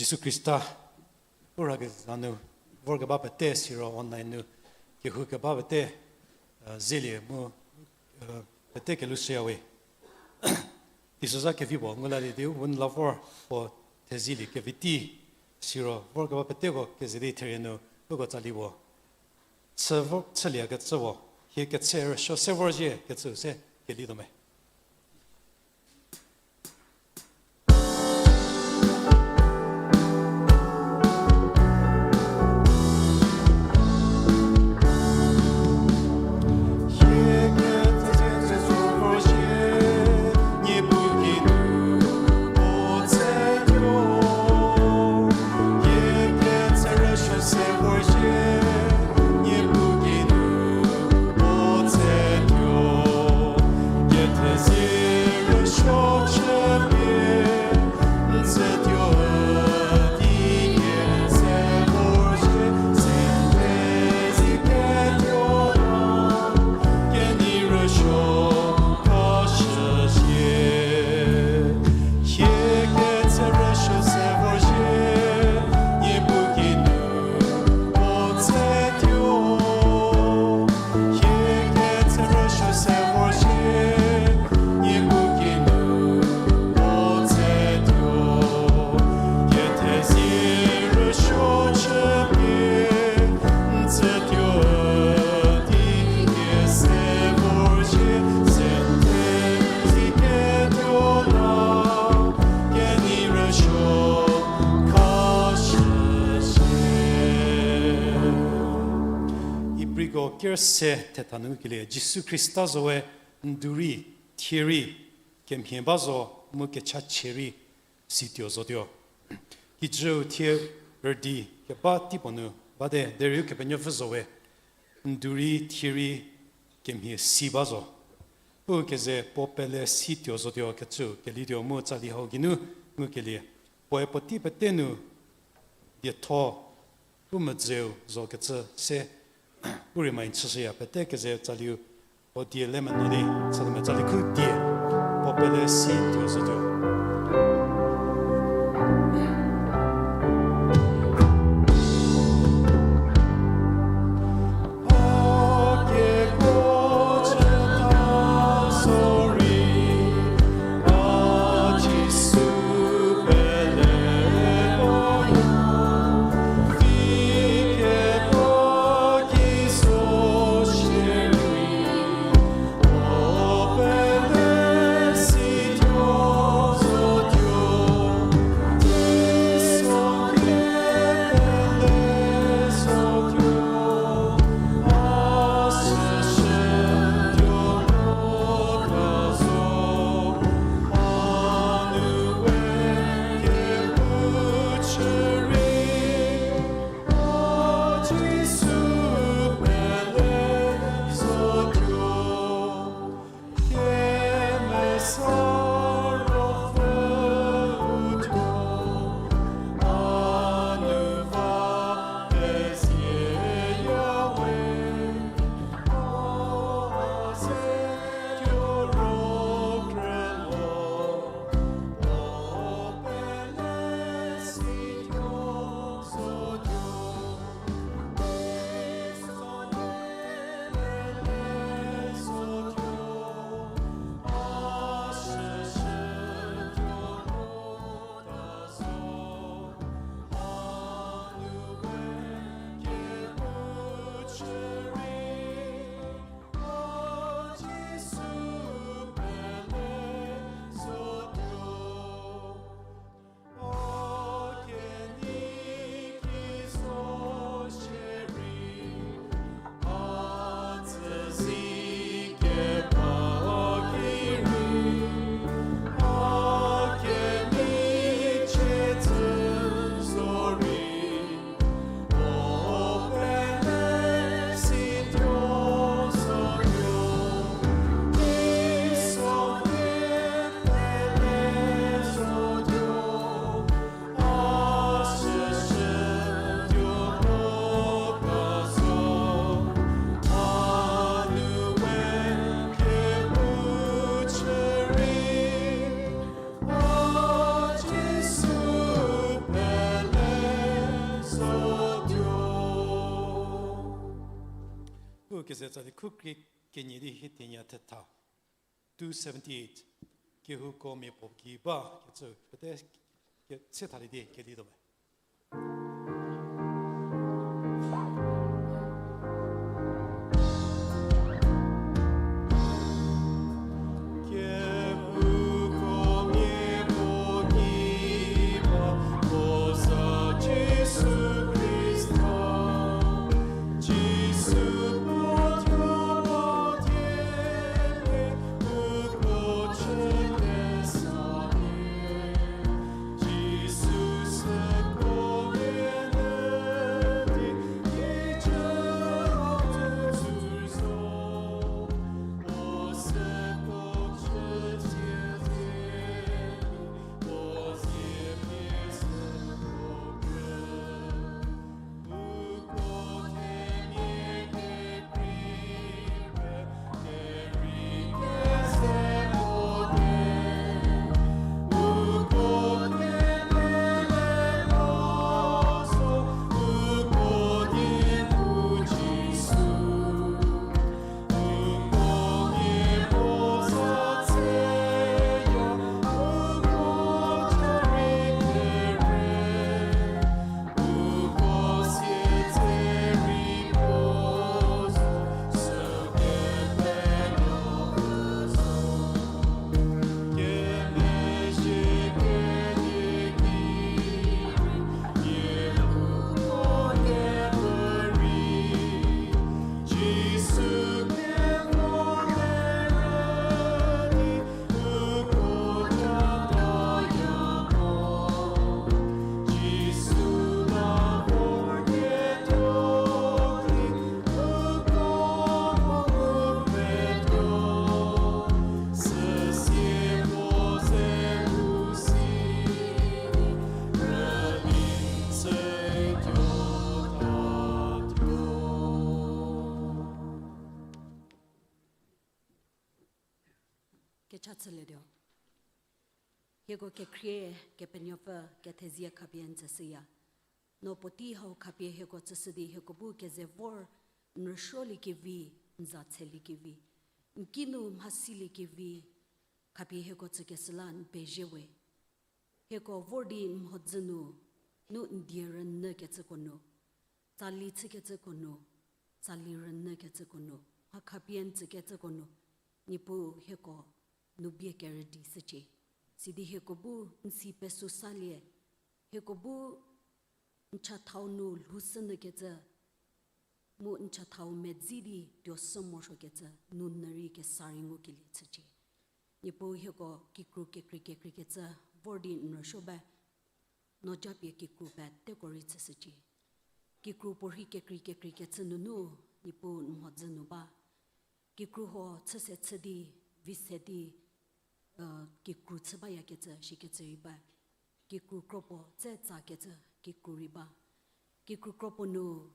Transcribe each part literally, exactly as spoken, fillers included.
Jisu Khrista u rhakezha nu vorkeba pete siro online nu kehou keba pete, zielie mu pete kelushüyawe. Teisozha kevi puo ngu lalie di u bu n la vor puo thezielie kevi tei siro vorkeba peteko keze di therie nu uko tsali puo chü vo, chüliekecü puo, hie ketse rüsuo se vorzhie kecü se kelituo me. Ibriko kerse thetha nu ngukelie, Jisu Khrista zowe ndu rei, thie rei, kemhie ba zo, mu kechachie rei, situo zotuo. Kijüu thie rüdi keba teipuo nu bate, derei Ukepenuopfü zowe ndu rei, thie rei, kemhie si ba zo. Pu keze puo pele situo zotuo kecüu kelituo mu tsali hau geinu ngukelie. Puoe puotei pete nu dietho u medzeu zokecü se u remind chüshüya pete keze tsaliu puo die le meno di, chütuo me tsali khu die, puo pele situo zotuo. Kekra di khu krie kenie di hie thenie thetha, two seventy-eight. Kehouko mia puo ki ba kecü pete ke-, se thalie di kedi tuo me. Kecha chülietuo. Hieko kekhrie Kepenuopfü kethezie khapie n tsüshüya. No puotei hau khapie hieko tsüshü di hieko bu keze vor n rüsuolie kevi, n za tshelie kevi, n kinu mhasilie kevi, khapie hieko tsükeshü la n pezie we. Hieko vor di n mhodzü nu, nu n die rünyükecüko nu, tsali chükecüko nu, tsali rünyükecüko nu, mha khapie n tsükecüko nu, Niepuu hieko nu bie kerüdi shücie. Sidi hieko bu n si pesü salie, hieko bu n chathau nu lhoushünyükecü, mu n chathau medzi di tuoshü morosuokecü, nu nyü rei kesa rei ngukelie chücie. Niepuu hieko kikru kekrei kekreikecü vor di n rüsuo ba, no japie kikru peteko rei chüshücie. Kikru puorhi kekrei kekreikecü nunu, Niepuu n mhodzü nu ba. Kikru huo chüse chü di, vi se di, kikru chü bayakecü shikecü rei ba. Kikru kro puo tse tsakecü kikru rei ba. Kikru kro puo nu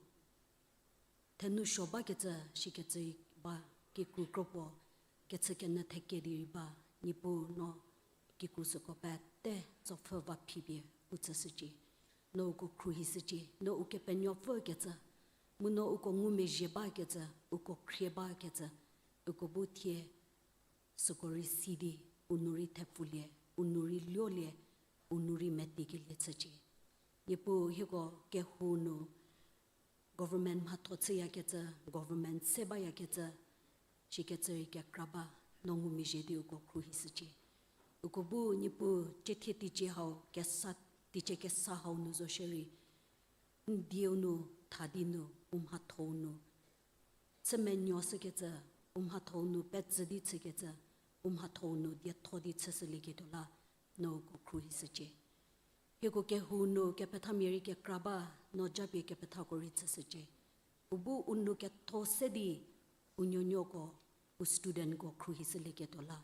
thenou suo bakecü shikecü rei ba. Kikru kro puo kechükenyü theke di rei ba. Niepuu no kikru süko pete tsopfhü va phipie u tsüshücie. No uko khruohishücie, no Ukepenuopfükecü, mu no uko ngumezhie bakecü, uko khrie bakecü, uko bu thie süko rei si di, u nu rei thepfulie, u nu rei luolie, u nu rei meteikelie chücie. Niepuu hieko kehou nu government mhatho chüyakecü, government se bayakecü, shikecü rei kekra ba, no ngumezhie di uko khruohishücie. Uko bu Niepuu ciethie teicie hau kesa, teicie kesa hau nu zo shierei, n dieu nu, tha di nu, u mhathou nu chümenuoshükecü, u mhathou nu petsü di chükecü, u mhathou nu dietho di chüshülieketuo la, no uko khruohishücie. Hieko kehou nu kepethamia rei kekra ba, no japie kepethako rei chüshücie. U bu u nou ketho se di, u nuonuoko, u studentko khruohishülieketuo la,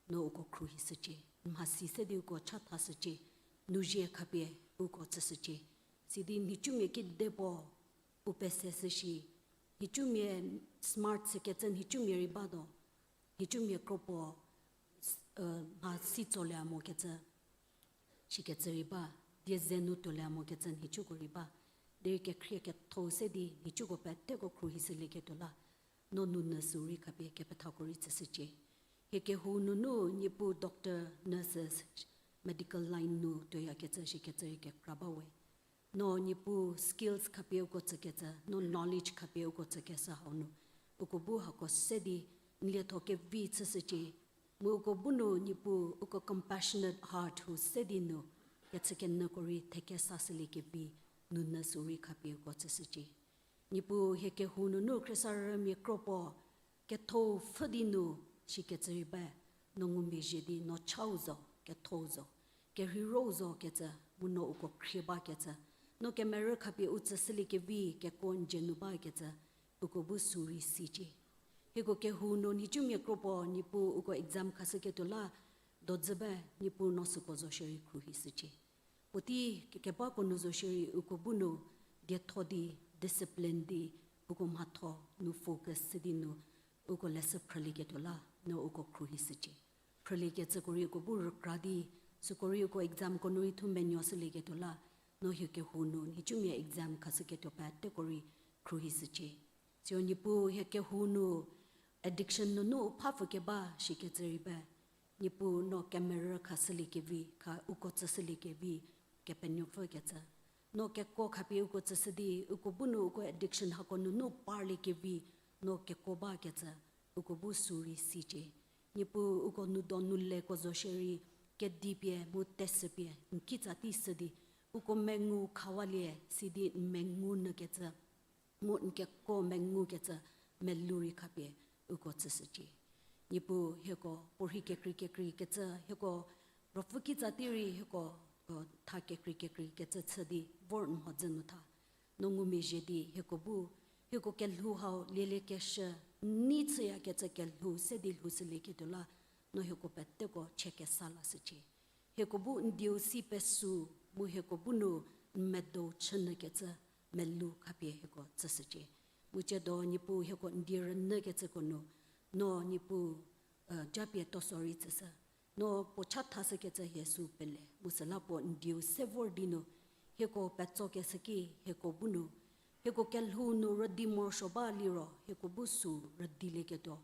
no uko khruohishücie. Mhasi se di uko chathashücie, nu zie khapie uko tsüshücie. Sidi nhicumia kidepuo u pese shü shi, nhicumia smart shükecü nhicumia rei ba tuo, nhicumia kro puo, mha si tsolie mokecü, shikecü rei ba, die ze nu tuolie mokecü nhicuko rei ba, derei kekhrie ketho se di nhicuko peteko khruohishülieketuo la, no nounyü sü rei khapie kepethako rei tsüshücie. Hie kehou nunu Niepuu doctor, nurses, medical line nu tuoyakecü shikecü rei kekra ba we. No Niepuu skills khapie uko tsükecü, no knowledge khapie uko tsükeshü hau nu, uko bu hako se di n lietho kevi chüshücie. Mu uko bu nu Niepuu uko compassionate heart hu se di nu, kechükenyüko rei thekesa shülie kevi, nounyü sü rei khapie uko tsüshücie. Niepuu hie kehou nunu khriesarümia kro puo, ketho pfhü di nu shikecü rei ba, no ngumezhie di no chau zo, ketho zo, kerheiro zo kecü, mu no uko khrie bakecü, no kemerü khapie u tsüshülie kevi kekuo n dzie nu bakecü, uko bu sü rei sicie. Hieko kehou nu nhicumia kro puo Niepuu uko exam khashüketuo la, dodzü ba Niepuu no süko zo shierei khruohishücie. Puotei ke- kebako nu zo shierei uko bu nu dietho di, discipline di, uko mhatho nu focus shü di nu, uko leshü phrülieketuo la, no uko khruohishücie. Phrüliekecüko rei uko bu rükra di, süko rei uko examko nu rei thu menuoshülieketuo la, no hie kehou nu nhicumia exam khashüketuo peteko rei khruohishücie. Siro Niepuu hie kehou nu addiction nunu u phapfü keba shikecü rei ba, Niepuu no kemerü khashülie kevi, kha uko tsüshülie kevi, Kepenuopfü kecü. No kekuo khapie uko tsüshü di, uko bu nu uko addiction hako nunu parlie kevi, no kekuo bakecü, uko bu sü rei sicie. Niepuu uko nu do nu leko zo shierei, kedipie mu tesüpie n kitsa tei shü di, uko mengu khawalie sidi n mengu nyükecü, mu n kekuo mengukecü melou rei khapie uko tsüshücie. Niepuu hieko puorhi kekrei kekrei kecü, hieko ruopfü kitsa tei rei hieko, tha kekrei kekrei kecü chü di vor n mhodzü nu tha. No ngumezhie di hieko bu, hieko kelhou hau lieliekeshü, n nei chüyakecü kelhou se di lhoushülieketuo la, no hieko peteko chie kesa lashücie. Hieko bu n dieu si pesü, mu hieko bu nu n medou chünyükecü melou khapie hieko tsüshücie. Mu tsiedo Niepuu hieko n die rünyükecüko nu, no Niepuu, japie toso rei tsüshü. No puo cha thashükecü hie sü pele, mu süla puo n dieu se vor di nu, hieko petsokeshü ki hieko bu nu, hieko kelhou nu rüdi morosuo ba liro, hieko bu sü rüdilieketuo,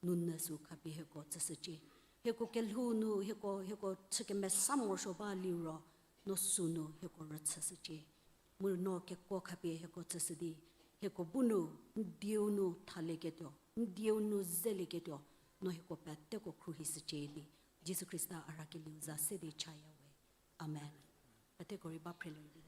nounyü sü khapie hieko tsüshücie. Hieko kelhou nu hieko, hieko chü kemesa morosuo ba liro, no sü nu hieko rüchüshücie. Mu no kekuo khapie hieko tsüshü di, hieko bu nu, n dieu nu thalieketuo, n dieu nu zelieketuo, no hieko peteko khruohishücie di, Jisu Khrista a rakelieu za se di chaya we. Amen. Peteko rei ba phrelie di.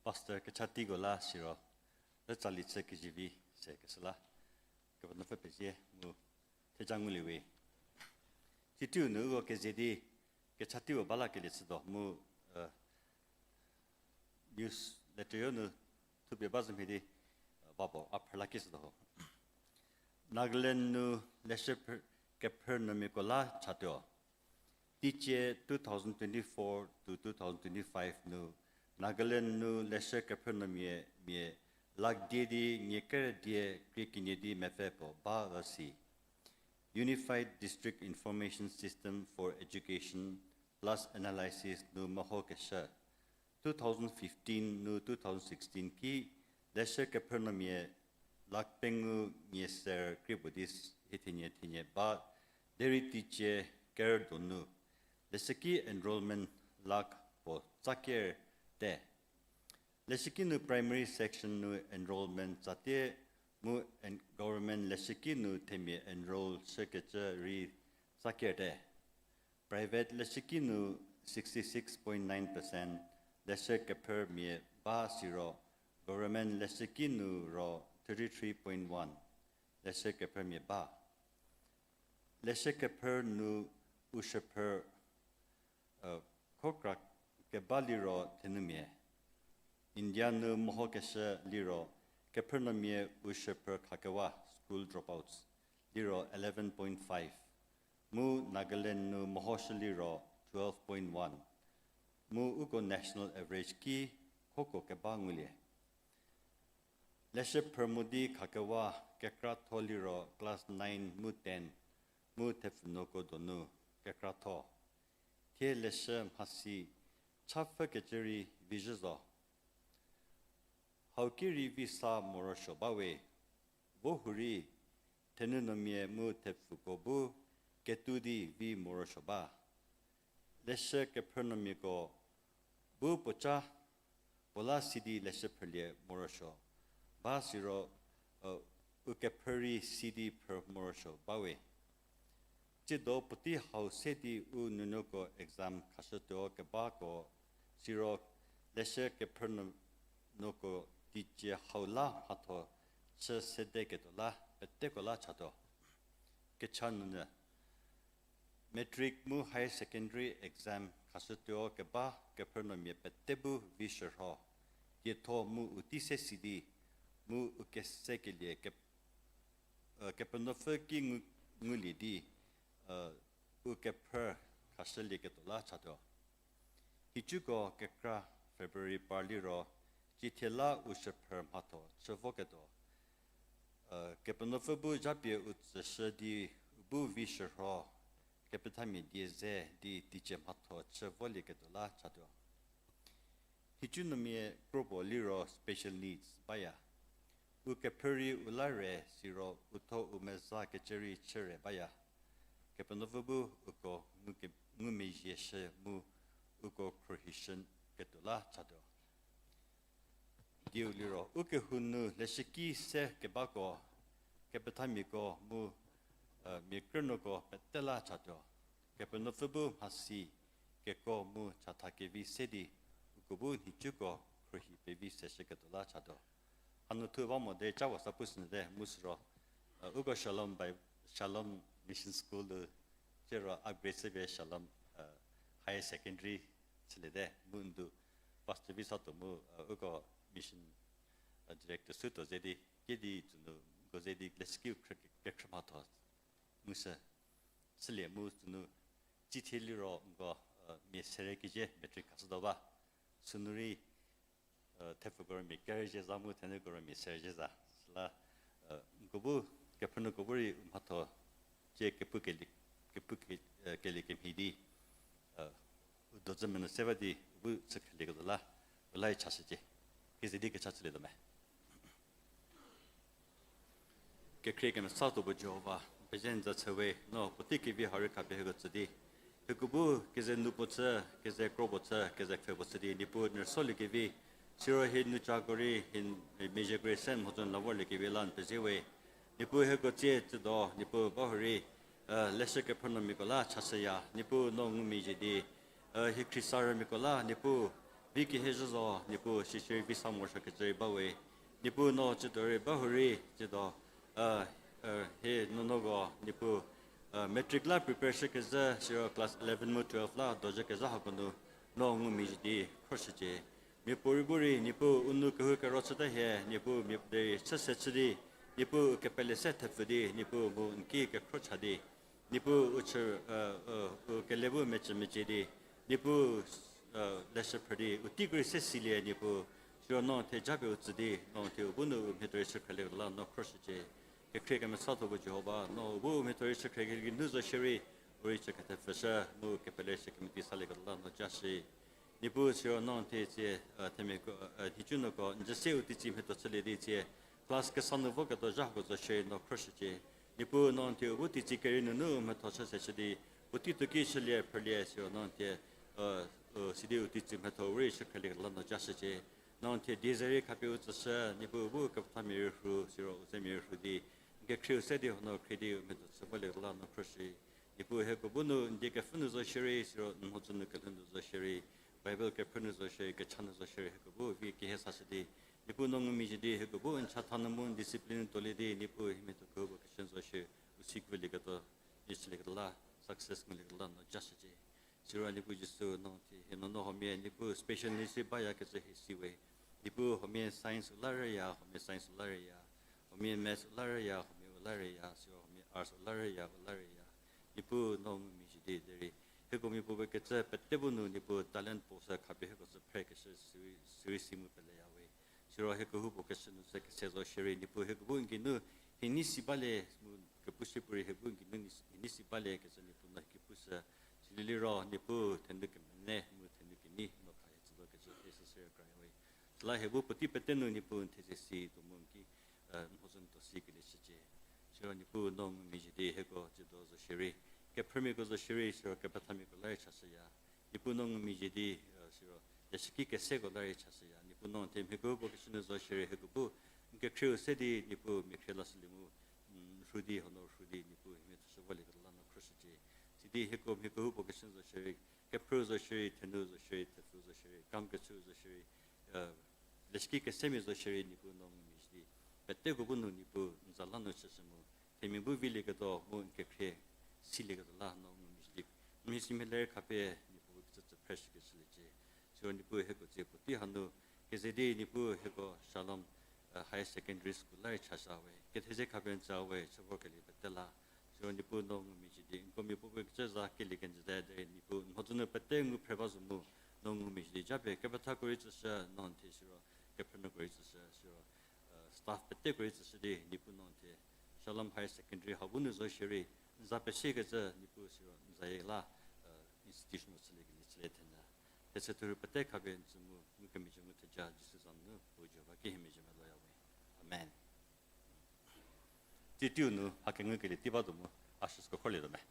Pastor kechatiko la siro, rütsali chü kezivi se keshü la, Kepenuopfü pezie mu theja nguliewe. Siteiu nu uko keze di kechatiko ba lakelie chütuo mu, news letter-u nu thupie ba zhü mhie di, va puo a phrü la ki shütuo ho. Nagaland nu leshü kephrünuomiako la chatuo. Teicie two thousand twenty-four to two thousand twenty-five nu Nagaland nu leshü kephrünuomia mia lakh die di nie kerüdie krie kenie di mepfü puo ba üsi. Unified District Information System for Education plus Analysis nu mehokeshü. Two thousand fifteen nu two thousand sixteen ki leshü kephrünuomia lakh pengou nie ser krie puo di hiethenie thenie ba, derei teicie kerü donu leshüki enrollment lakh puo tsa ker te. Leshüki nu primary section nu enrollment tsatie mu government leshüki nu themia enroll shükecü rei tsa ker te. Private leshüki nu sixty-six point nine percent leshü kephrümia ba siro, government leshüki nu ro thirty-three point one leshü kephrümia ba. Leshü kephrü nu u shüphrü khokra keba liro thenumia. India nu mehokeshü liro kephrünuomia u shüphrü khakewa, school dropouts, liro eleven point five. Mu Nagaland nu mehoshü liro twelve point one. Mu uko national average ki khoko keba ngulie. Leshü phrü mo di khakewa kekratho liro class nine mu ten, mu thepfunuoko donu kekratho. Thie leshü mhasi chapfükecü rei vizhü zo. Hau ki rei vi sa morosuo bawe, vo hurei thenunuomia mu thepfuko bu ketou di vi morosuo ba. Leshü kephrünuomiako bu puoca puo la si di leshü phrülie morosuo ba siro, u kephrü rei si di phrü morosuo bawe. Tsiedo puotei hau se di u nuonuoko exam khashütuo kebako siro, leshü kephrünuoko teicie hau la mhatho chü sedeketuo la peteko la chatuo. Kecha nunu, matric mu higher secondary exam khashütuo keba kephrünuomia pete bu vi shürho, dietho mu u tei se si di, mu u kesekelie Kepenuopfü ki ngulie di, u kephrü khashülieketuo la chatuo. Nhicuko kekra February par liro, cithie la u shüphrü mhatho chü voketuo. Kepenuopfü bu japie u tsüshü di, u bu vi shürho, kepethamia die ze di teicie mhatho chü volieketuo la chatuo. Nhicunuomia kropuo liro special needs baya. U kephrü rei u la re siro uthuo u mezakecü rei chü re baya. Kepenuopfü bu uko ngumezhie shü mu uko khruohishüketuo la chatuo. Diu liro, ukehou nu leshüki se kebako, kepethamiako mu mia krünuoko pete la chatuo. Kepenuopfü bu mhasi keko mu chatha kevi se di, uko bu nhicuko khruohi pevi seshüketuo la chatuo. Hanu thu ba mo de ca WhatsApp pu sünyü te mu süro, uko Shalom Mission School-u, ciro upgrade se pie Shalom Higher Secondary chüliete mu ndu pastor vi sa tuo mu, uko mission director sü tuo ze di, kedi tsünu ko ze di leshükiu kekhrü mhatho mu sü chülie mu tsünu cithie liro nko mia serie keze matric khashütuo ba. Sünu rei thepfuko ro mia kerüzhie za mu thenuko ro mia serie za. Süla nko bu kephrünuoko bu rei u mhatho cie kepu kelie kemhie di, u dozü menu se ba di u bu chü khelieketuo la, u la chashücie. Keze di kecha chülietuo me. Kekhrie kemesa tuo bu Jihova, pezie n za chü we, no puotei kevi hau rei khapie hieko tsü di, hieko bu keze nu puo chü, keze kro puo chü, keze pfhe puo chü di Niepuu n rüsoliekevi, siro hie nu cako rei, hie mezhieko rei se n mhodzü n la vorliekevi la n pezie we. Niepuu hieko tsie tsüdo, Niepuu ba hurei leshü kephrünuomiako la chashüya, Niepuu no ngumezhie di, hie khriesarümiako la Niepuu vi kehie zhü zo, Niepuu, sisirei vi sa morosuokecü rei ba we. Niepuu no tsiedo rei ba hurei, tsiedo, uh, uh, hie nuonuoko, Niepuu, uh, matric la prepare shükezhü, siro class eleven mu twelve la dozhükezhü hako nu, no ngumezhie di khroshücie. Miapuorei bu rei, Niepuu, u nou kehou kero chüte hie, Niepuu, mia derei chü se chü di, Niepuu, u kepele se thepfü di, Niepuu, mu n ki kekhro cha di, Niepuu, u chü, uh, uh, u kele bu mecü mecie di, Niepuu, uh, leshü phrü di, u teiko rei se silie, Niepuu, siro no theja pie u tsü di, no thie u bu nu u mhietuo rei chükhrelieketuo la no khroshücie. Kekhrie kemesatho bu Jihova, no u bu u mhietuo rei chükhrelieketuo nu zo shierei, u rei chü kethepfüshü, mu kepele se kemeti salieketuo la no ja shi. Niepuu siro no thie tsie, uh, themiako, uh, nhicunuoko, n jüse u teitsi mhietuo chülie di tsie, class kesa nu voketuo zha hako zo shierei no khroshücie. Niepuu no thie u bu teitsi kerei nunu u mhatho chü se chü di, puotei tuoki chülie phrülie siro no thie, uh, uh, sidi u teitsi mhatho u rei chükhrelieketuo la no ja shücie. No thie die ze rei khapie u tsüshü, Niepuu bu kepethamia rei rhu, siro u zemia rei rhu di, n kekhrieu se di hono khrie di u mhietuo chü volieketuo la no khroshi. Niepuu hieko bu nu n die kepfhü nu zo shierei, siro n mhodzü nu kelhou nu zo shierei, Bible kephrü nu zo shierei, kecha nu zo shierei, hieko bu vi kehie sashü di. Niepuu no ngumezhie di, hieko bu n chatha nu mu n discipline nu tuolie di, Niepuu hie mhietuo kehoupuo kechü nu zo shie, u si kulieketuo, i chülieketuo la, success ngulieketuo la no ja shücie. Siro Niepuu Jisu no thie hie nuonuo huomia, Niepuu special needs rei bayakecü hie si we. Niepuu huomia science u la rüya, huomia science u la rüya. Huomia maths u la rüya, huomia u la rüya, siro huomia arts u la rüya, u la rüya. Niepuu no ngumezhie di derei, hieko miapuopuo kecü pete bu nu Niepuu talent puo sü khapie hieko sü phrekeshü sirei, sirei si mu peleya we. Siro hieko houpuo kechü nu ze kese zo shierei, Niepuu hieko bu n geinu hie nei si balie mu kepu shie puorei hie bu n geinu hie nei si baliekecü Niepuu no hie ki pushü. Silieliro Niepuu thenu kemene mu thenu kenei no khahie tsütuo kecü hie süsü rükra we. Süla hie bu puotei pete nu Niepuu n theze si tuo mu n ki, uh, n mhodzü nu tuo si kelie chücie. Siro Niepuu no ngumezhie di hieko tsiedo zo shierei, kephrümiako zo shierei, siro kepethamiako la rei chashüya. Niepuu no ngumezhie di, uh, siro leshüki keseko la rei chashüya. Niepuu no thie mhie kehoupuo kechü nu zo shierei hieko bu n kekhrieu se di Niepuu mia khrie lashülie mu, mm, rhu di hono rhu di Niepuu hie mhie thushü volieketuo la no khroshücie. Sidi hieko mhie kehoupuo kechü nu zo shierei, kephrü zo shierei, thenu zo shierei, thepfu zo shierei, kam kechü zo shierei, uh, leshüki kesemia zo shierei Niepuu no ngumezhie di, peteko bu nu Niepuu n za la nu chüshü mu themia bu vilieketuo mu n kekhrie silieketuo la no ngumezhie di, mhie si mhie ler khapie Niepuu kecü tsü phreshükecü chüliecie. Siro Niepuu hieko tsie puotei hanu keze di Niepuu hieko Shalom, uh, Higher Secondary School la rei chashü we, ketheze khapie n tsü we chü vorkelie pete la. Siro Niepuu no ngumezhie di, nko miapuopuo kecü za kelie kenjüte derei Niepuu n mhodzü nu pete ngu phre ba zo mu, no ngumezhie di japie kepethako rei tsüshü, no n thie siro kephrünuoko rei tsüshü, siro, uh, staff peteko rei tsüshü di Niepuu no n thie Shalom Higher Secondary hau bu nu zo shierei, n za pesiekecü Niepuu siro n zayie la, uh, institution-o chüliekelie chülie thenyü. Thechü thuru pete khapie n tsü mu ngukemezhie mu theja Jisu za nunu Puo Jihova ki hie mezhie meloya we. Amen. Tsie teiu nu ha kengukelie tei ba tuo mu, ushersko khorlietuo me.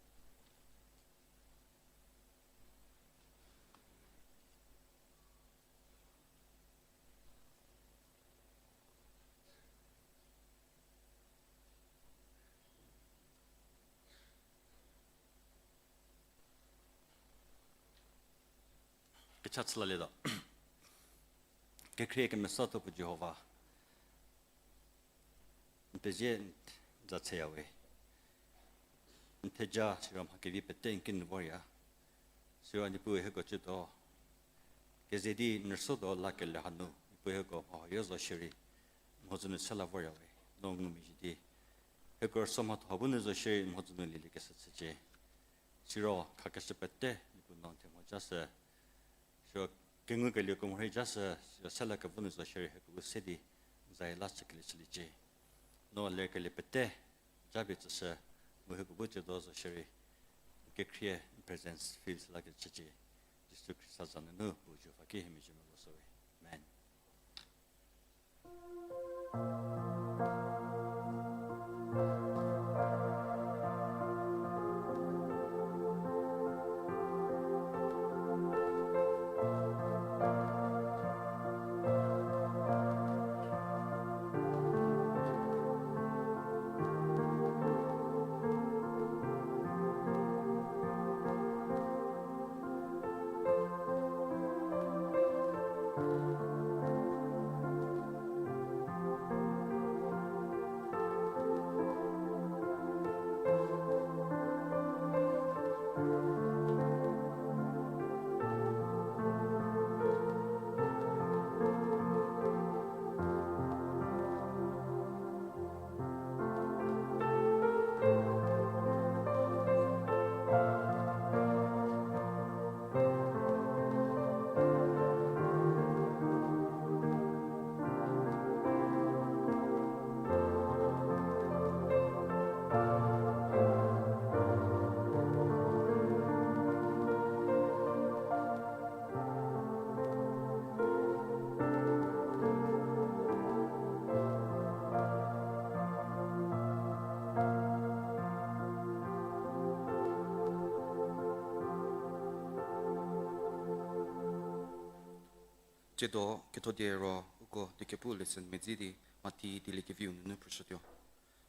Kecha chülalietuo. Kekhrie kemesatho puo Jihova, n pezie n za tseya we. N theja siro mha kevi pete n ki nu vorya. Siro Niepuu hieko tsiedo keze di n rüsotuo la kele hanu Niepuu hieko mha huoyo zo shierei n mhodzü nu se la vorya we. No ngumezhie di hieko rüso mhatho hau bu nu zo shierei n mhodzü nu lieliekeshü chücie. Siro khakeshü pete Niepuu no n thie mho jashü. Siro kengukelie kemhie rei jashü, siro se la kevo nu zo shierei hieko bu se di n zayie la chükelie chüliecie. No lerkelie pete japie tsüshü, mu hieko bu tsiedo zo shierei n kekhrie n presence feel shü lakelie chücie. Jisu Khrista za nunu Puo Jihova ki hie mezhie meloshü we. Amen. Tsiedo kethodie ro uko diekepu lesson medzi di Mathi dieliekeviu nunu phrüshütuo.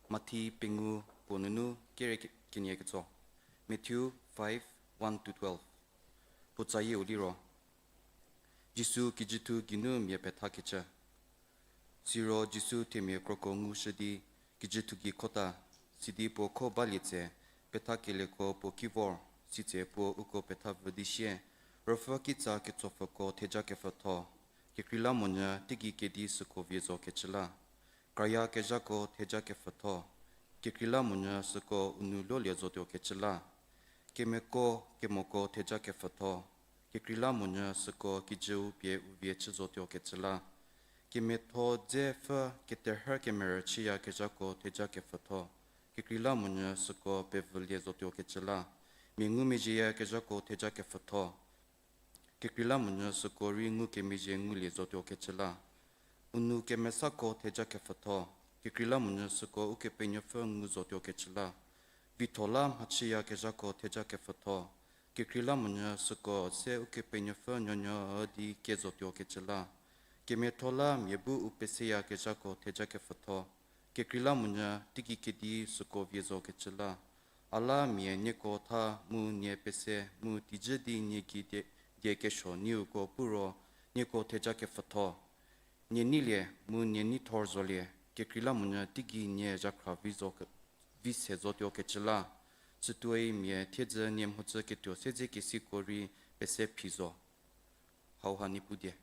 Mathi pengou puo nunu kere ke-, kenie ketso. Matthew five, one to twelve. Puo tsayieu liro, Jisu kijüthu geinu mia pethakecü. Siro Jisu themia kroko ngushü di kijüthu gei khota, sidi puo kho balie tse, pethakelieko puo ki vor, sitse puo uko petha vü di sie, Ruopfü kitsa ketsopfüko thejakepfütho, kekreilamonyü teigei kedi süko vie zokecü la. Krayakezhako thejakepfütho, kekreilamonyü süko u nou lolie zotuokecü la. Kemeko kemoko thejakepfütho, kekreilamonyü süko kijüu pie u vie chü zotuokecü la. Kemiatho dze pfü keterhü kemerü chüyakezhako thejakepfütho, kekreilamonyü süko pevülie zotuokecü la. Mia ngumezhieyakezhako thejakepfütho, kekreilamonyü süko rei ngukemezhie ngulie zotuokecü la. U nou kemesako thejakepfütho, kekreilamonyü süko Ukepenuopfü ngu zotuokecü la. Vitho la mhachüyakezhako thejakepfütho, kekreilamonyü süko se Ukepenuopfü nuonuo üdi kie zotuokecü la. Kemiatho la mia bu u peseyakezhako thejakepfütho, kekreilamonyü teigei kedi süko vie zokecü la. A la mia nieko tha mu nie pese mu tijü di nie gei die, die kesuo nieko pu ro nieko thejakepfütho. Nie neilie mu nie neithor zolie, kekreilamonyü teigei nie zhakhra vi zo ke-, vi se zotuokecü la. Sütuoi mia thiedzü nie mhodzü ketuo sedze kesiko rei pese phi zo. Hauha Niepuu die.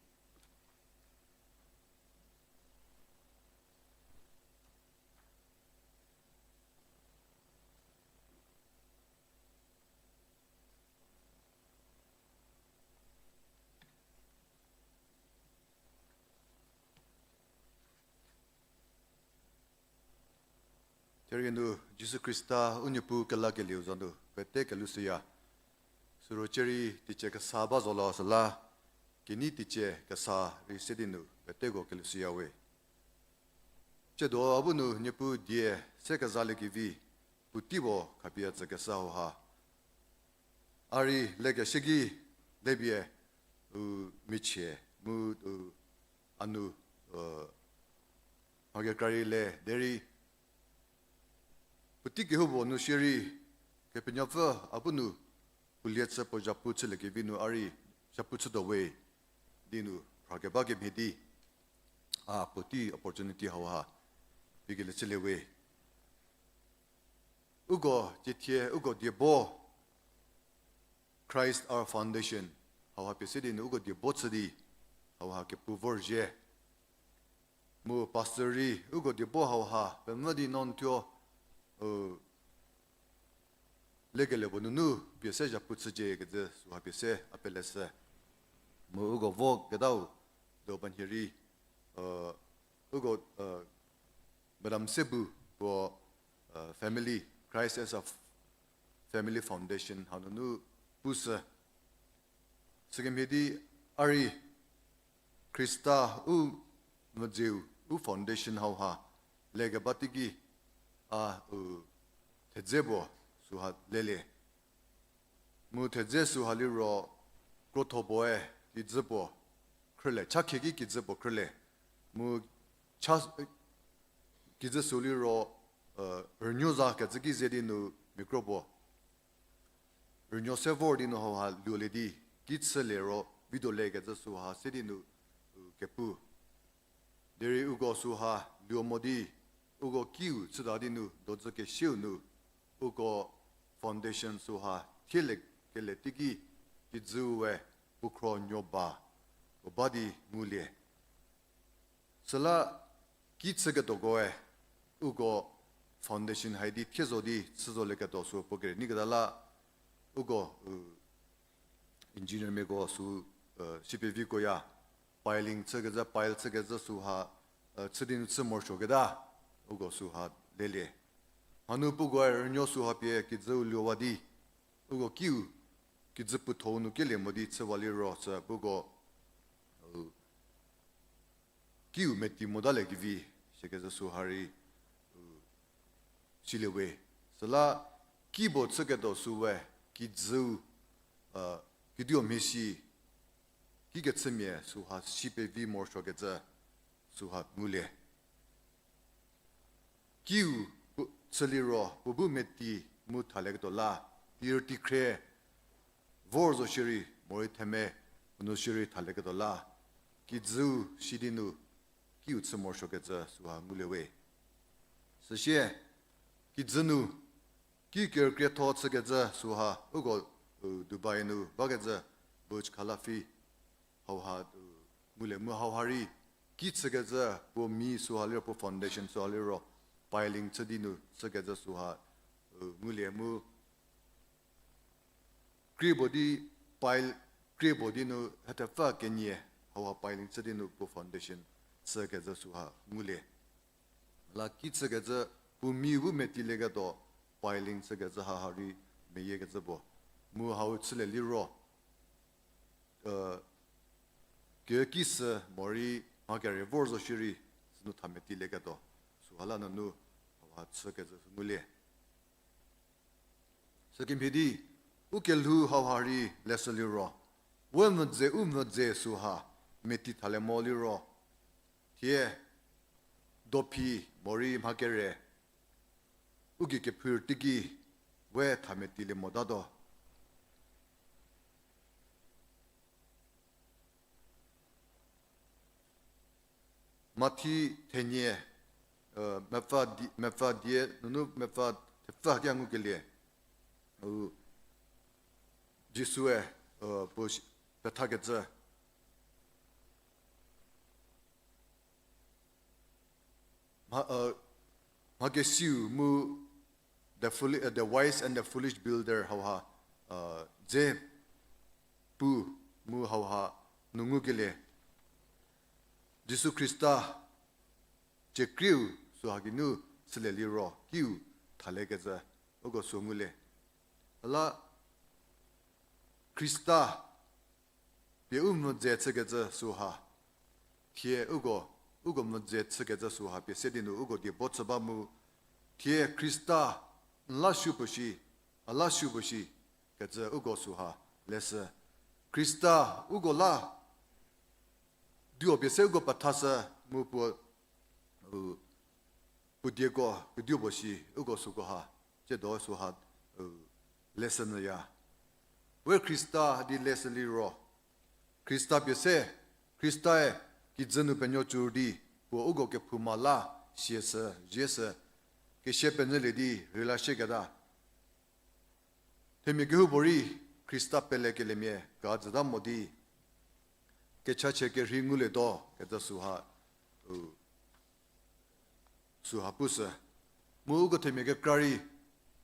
Derei nu Jisu Khrista u Niepuu kelakelieu za nu pete kelushüya. Siro cierei teicie kesa ba zo la süla, kenei teicie kesa rei se di nu peteko kelushüya we. Tsiedo a bu nu Niepuu die se kezaliekevi, puotei puo khapie tsükeshü hauha a rei lekeshü ki lepie u michie mu u a nu, mha kekra rei le derei puotei kehoupuo nu shierei Kepenuopfü a bu nu puo lie chü puo zhapu chüliekevi nu a rei zhapu chütuo we di nu phrakeba kemhie di a puotei opportunity hauha pikelie chülie we. Uko tiethie uko diebo Christ Our Foundation hauha pie se di nu uko diebo chü di hauha kepu vorzhie. Mu pastor rei uko diebo hauha pemvü di no n thuo, u, lekelie puo nunu pie se zhapu chücie kecü süha pie se a peleshü. Mu uko vo ketau do banhie rei, uko, Madam Sebu puo, family, Christ as a Family Foundation hanunu pushü. Sükemhie di a rei Khrista u mvüdzeu u foundation hauha lekeba teiki a u thedze puo süha lelie. Mu thedze süha liro krotho puoe kijü puo khrülie, cha khieki kijü puo khrülie. Mu cha, kijü sü liro, rünuo za kecü ki ze di nu mia kro puo rünuo se vor di nu hauha luolie di, kichülie ro video lekecü süha se di nu, u, kepu. Derei uko süha luo mo di, uko kiu chüta di nu dozü kesieu nu, uko foundation süha thielie kele teiki kijüu we puo khro nuo ba, puo ba di ngulie. Süla kichüketuokoe uko foundation hai di thie zo di chü zolieketuo sü puo kere neiketa la uko, u, engineermiako sü, sipevikoya, piling chükecü, pile chükecü süha, chü di nu chü morosuoketa uko süha lelie. Hanu pukoe rünuo süha pie kijüu luowa di uko kiu kijü puotho nu kelie mo di chüwa liro sü puko, u, kiu meti motaliekevi, sikecü süha rei, u, silie we. Süla ki puo chüketuo süwe kijüu, kidio mhie si kikechümia süha si pevi morosuokecü süha ngulie. Kiu pu-, chüliro puo bu meti mu thalieketuo la, tir tikhrie, vor zo shierei, morei theme, nu shierei thalieketuo la, kijüu sidi nu, kiu chü morosuokecü süha ngulie we. Süsie, kijü nu, ki kerükrietho chükecü süha, uko, u, Dubai nu bakecü Burj Khalifa hauha, u, ngulie mu hauha rei, ki chükecü puo mi süha liro, puo foundation süha liro, piling chü di nu chükecü süha, u, ngulie mu, krie puo di pil-, krie puo di nu hethepfü kenie hauha piling chü di nu puo foundation chükecü süha ngulie. La ki chükecü puo mi bu metilieketuo piling chükecü haha rei meyiekecü puo. Mu hau chülie liro, kekisü morei mha kere vor zo shierei, sünu tha metilieketuo. Süha la nunu hauha chükecü sü ngulie. Sükemhie di, u kelhou hauha rei leshü liro, we mvüdze u mvüdze süha meti thalie mo liro, thie dophi morei mha kere, u gei kephour teiki we tha metilie motatuo. Mathi thenie, mepfü die, mepfü die nunu mepfü thepfü hakia ngukelie, u, Jisue, puo si-, pethakecü, mha, mha kesiu mu the fooli-, the wise and the foolish builder hauha, dze pu mu hauha nu ngukelie. Jisu Khrista ciekrieu süha geinu chülie liro kiu thaliekecü uko sü ngulie. Ala Khrista pie u mvüdze chükecü süha, thie uko, uko mvüdze chükecü süha pie se di nu uko die bo chü ba mu, thie Khrista n la supuo shi, a la supuo shi kecü uko süha leshü. Khrista uko la, duo pie se uko pethashü mu puo, u, puo dieko kedipuo shi uko süko ha, tsiedo süha, u, leshü nyüya. We Khrista di leshü liro, Khrista pie se, Khristae kijü nu penuo cü di, puo uko kephouma la sieshü, zieshü, kesia penyülie di rüla shieketa. Themia kehoupuorei Khrista pelekeliemia kajüta mo di, kechachie kerhei ngulietuo kecü süha, u, süha pushü. Mu uko themia kekra rei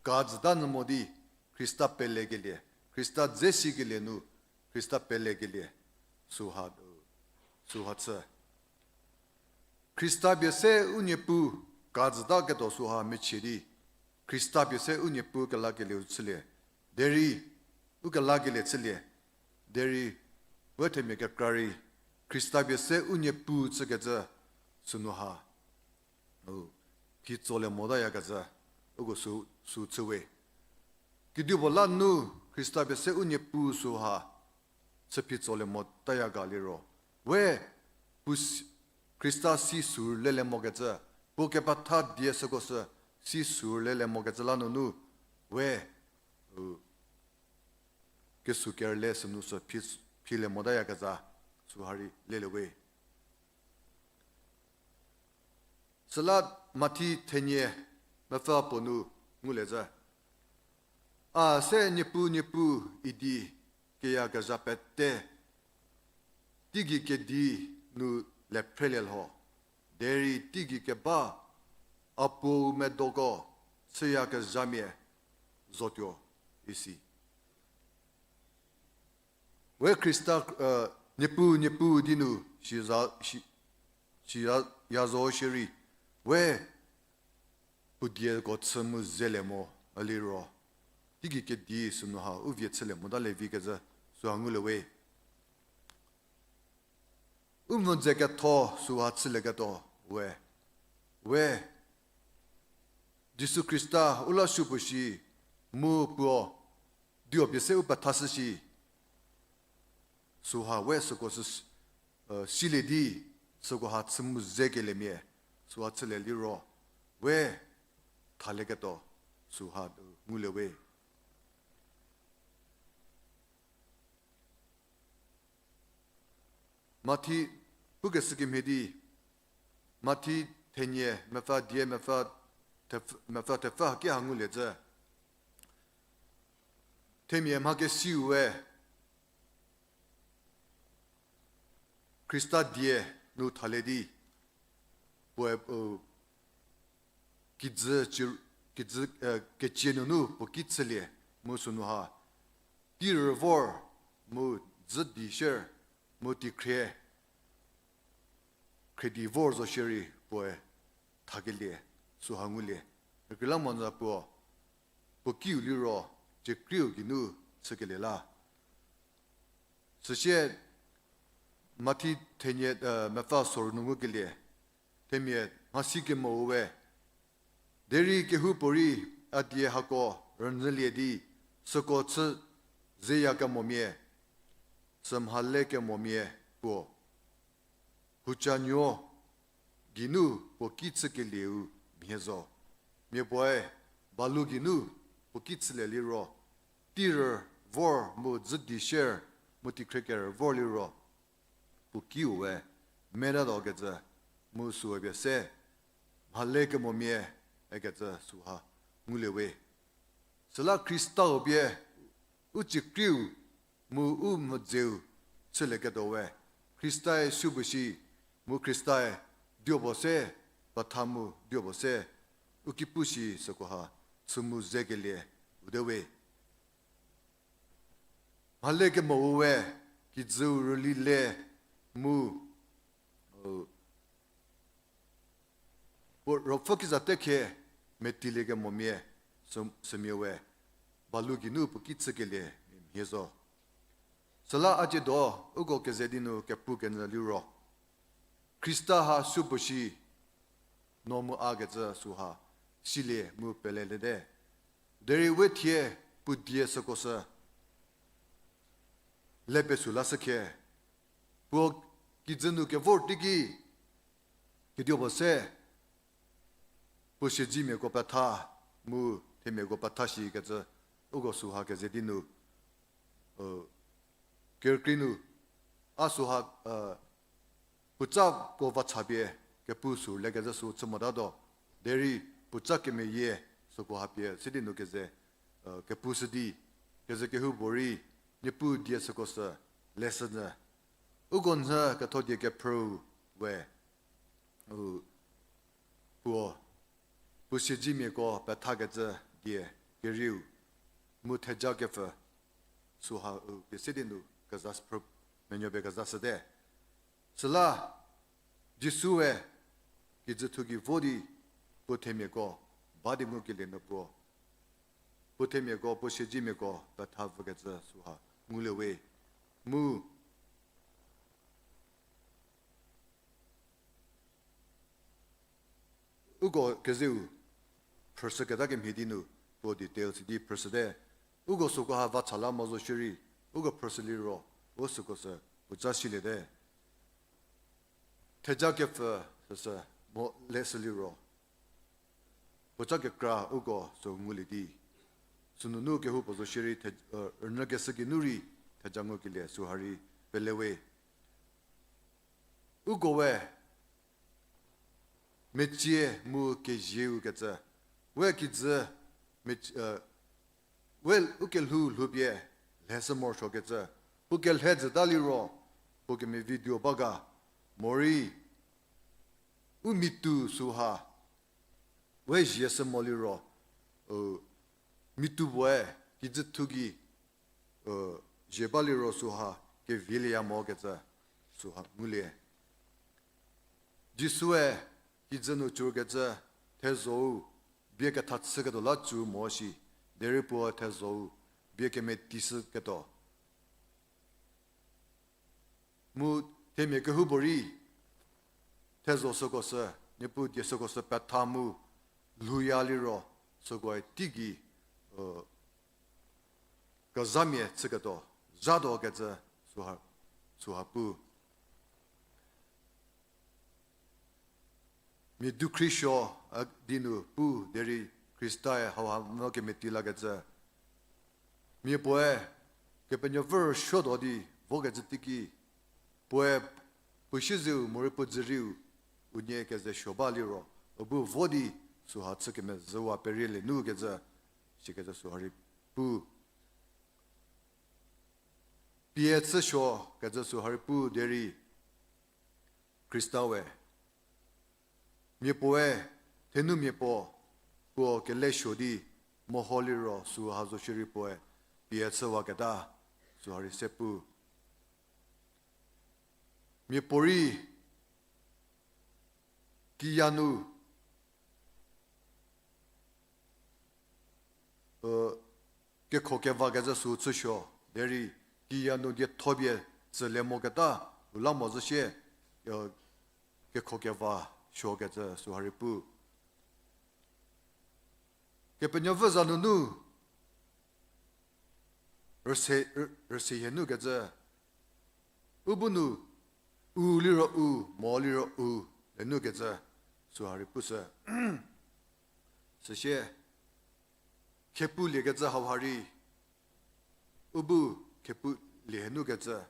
kajüta nyü mo di Khrista pelekelie, Khrista dze sikelie nu Khrista pelekelie süha, u, süha chü. Khrista pie se u Niepuu kajütaketuo süha mechie di, Khrista pie se u Niepuu kelakelieu chülie, derei, u kelakelie chülie, derei, we themia kekra rei, Khrista pie se u Niepuu chükecü sünu ha, u, phi tsolie motayakecü, uko sü, sü chüwe. Kedipuo la nu Khrista pie se u Niepuu süha, chü phi tsolie motaya ga liro, we, puo s-, Khrista si sü lelie mokecü, puo kepetha die süko sü si sü lelie mokecü la nunu, we, u, kesü kerüle sünu sü phi, philie motayakecü, süha rei lelie we. Süla Mathi thenie mepfü puo nu ngulie zhü. A se Niepuu, Niepuu idi keyakezha pete, teigei kedi nu le phrelie lho, derei teigei keba a Puou medoko chüyakezhamia zotuo isi. We Khrista, Niepuu, Niepuu di nu shi za, shi, shi ya, ya zo shierei, we puo dieko chü mu zelie mo a liro, teigei kedi sünu ha u vie chülie mota le vi kezhü süha ngulie we. U mvüdze ketho süha chülieketuo we. We, Jisu Khrista u la supuo shi, mu puo, duo pie se u pethashü shi. Süha we süko sü, silie di, süko ha chü mu zekeliemia, süha chülie liro, we thalieketuo, süha ngulie we. Mathi, pukeshü kemhie di, Mathi thenie mepfü die mepfü thepfü, mepfü thepfü haki ha ngulie zhü. Themia mha kesiu we, Khrista die nu thalie di, puoe, u, kijü, kijü, kecie nunu puo ki chülie, mu sünu ha, tei rü vor, mu dzü di shier, mu teikhrie, khriedi vor zo shierei puoe thakelie, süha ngulie. Kekreilamonyü puo, puo kiu liro, ciekrieu geinu chükelie la. Süsie Mathi thenie, mepfü sorü nu ngukelie, themia mhasi kemou we, derei kehoupuorei a die hako rünyülie di, süko chü zeyakemomia, sümhale kemomia puo, hucanuo geinu puo ki chükelieu mhie zo. Mia puoe, balu geinu puo ki chülie liro, tei rü vor mu dzü di shier, mu teikhrie kerü vor liro, puo kiu we, metatuo kecü, mu süu pie se, mhale kemomia, ikecü süha ngulie we. Süla Khristau pie, u ciekrieu, mu u mvüdzeu chülieketuo we, Khristae supuo shi, mu Khristae diopuo se, petha mu diopuo se, u ki pu shi süko ha, chü mu zekelie, u de we. Mhale kemou we, kijüu rüli le, mu, puo ruopfü kiza te khie, metilie kemomia, sü, sümia we, balu geinu puo ki chükelie, mhie zo. Süla a ciedo, uko keze di nu kepu kenyü liro, Khrista ha supuo shi, no mu a kecü süha, silie mu peleliete. Derei we thie puo die süko sü, le pesü la shükhe, puo kijü nu kevor teiki, kediopuo se, puo siedzemiako petha, mu themiako petha shi kecü, uko süha keze di nu, kerükrie nu, a süha, puotsa ko va cha pie, kepu sü le kecü sü chü motatuo, derei puotsa kemeyie, süko ha pie, sidi nu keze, kepu shü di, keze kehoupuorei, Niepuu die süko sü, leshünyü, uko nhü ketho die kephrüu we, u, puo, puo siedzemiako pethakecü die kerieu, mu theja kepfü, süha u pie sidi nu keza phrü, menuo pie keza shüte. Süla, Jisue, kijüthu gei vo di, puo themiako, ba di ngukelie nu puo, puo themiako, puo siedzemiako petha vükecü süha ngulie we. Mu, uko kezeu, phrüshüketa kemhie di nu, puo details di phrüshüte. Uko süko ha va cha la mo zo shierei, uko phrüshü liro, u süko sü, puotsa siliete. Theja kepfü süsü, mo leshü liro, puotsa kekra uko sü ngulie di. Sünunu kehoupuo zo shierei, rünyükeshü geinu rei, theja ngukelie süha rei, pele we. Uko we, mecie mu kezieu kecü, we kijü, we u kelhou lhoupie, lheshü morosuokecü, puo kelhe jüta liro, puo kemevi duo ba ga, morei, u mitu süha, we zieshü mo liro, mitu puoe, kijüthu gei, zie ba liro süha, kevielieya mo kecü, süha ngulie. Jisue, kijü nu cürkecü, thezho-u, bie ketha chüketuo la cü mo shi, derei puo thezho-u, bie kemetishüketuo. Mu themia kehoupuorei, thezho süko sü, Niepuu die süko sü petha mu, lhouya liro, sükoe teigei, kezhamia chüketuo, zhatuo kecü, süha, süha pu. Mia dukhri suo, a, di nu pu derei Khrista-e hauha mvü kemeti lakecü. Mia puoe Kepenuopfü rüsuotuo di vokecü teiki, puoe puo siezeu morei puo dzürieu unie keze suo ba liro, u bu vo di süha chü kemezhüwa perie le nu kecü, sikecü süha rei pu. Pie chü suo kecü süha rei pu derei Khrista-e mia puoe, thenumia puo, puo kele suo di meho liro süha zo shierei puoe pie chüwaketa süha rei se pu. Mia puorei kiya nu, e, kekho kevakecü sü chüsuo, derei kiya nu dietho pie tsülie moketa, u la mo zhü sie, e, kekho keva suokecü süha rei pu. Kepenuopfü za nunu rüse, rü-, rüse hie nukecü, u bu nu, u liro u, mo liro u, le nukecü, süha rei pushü. Süsie, khepuliekecü hauha rei, u bu khepulie hie nukecü,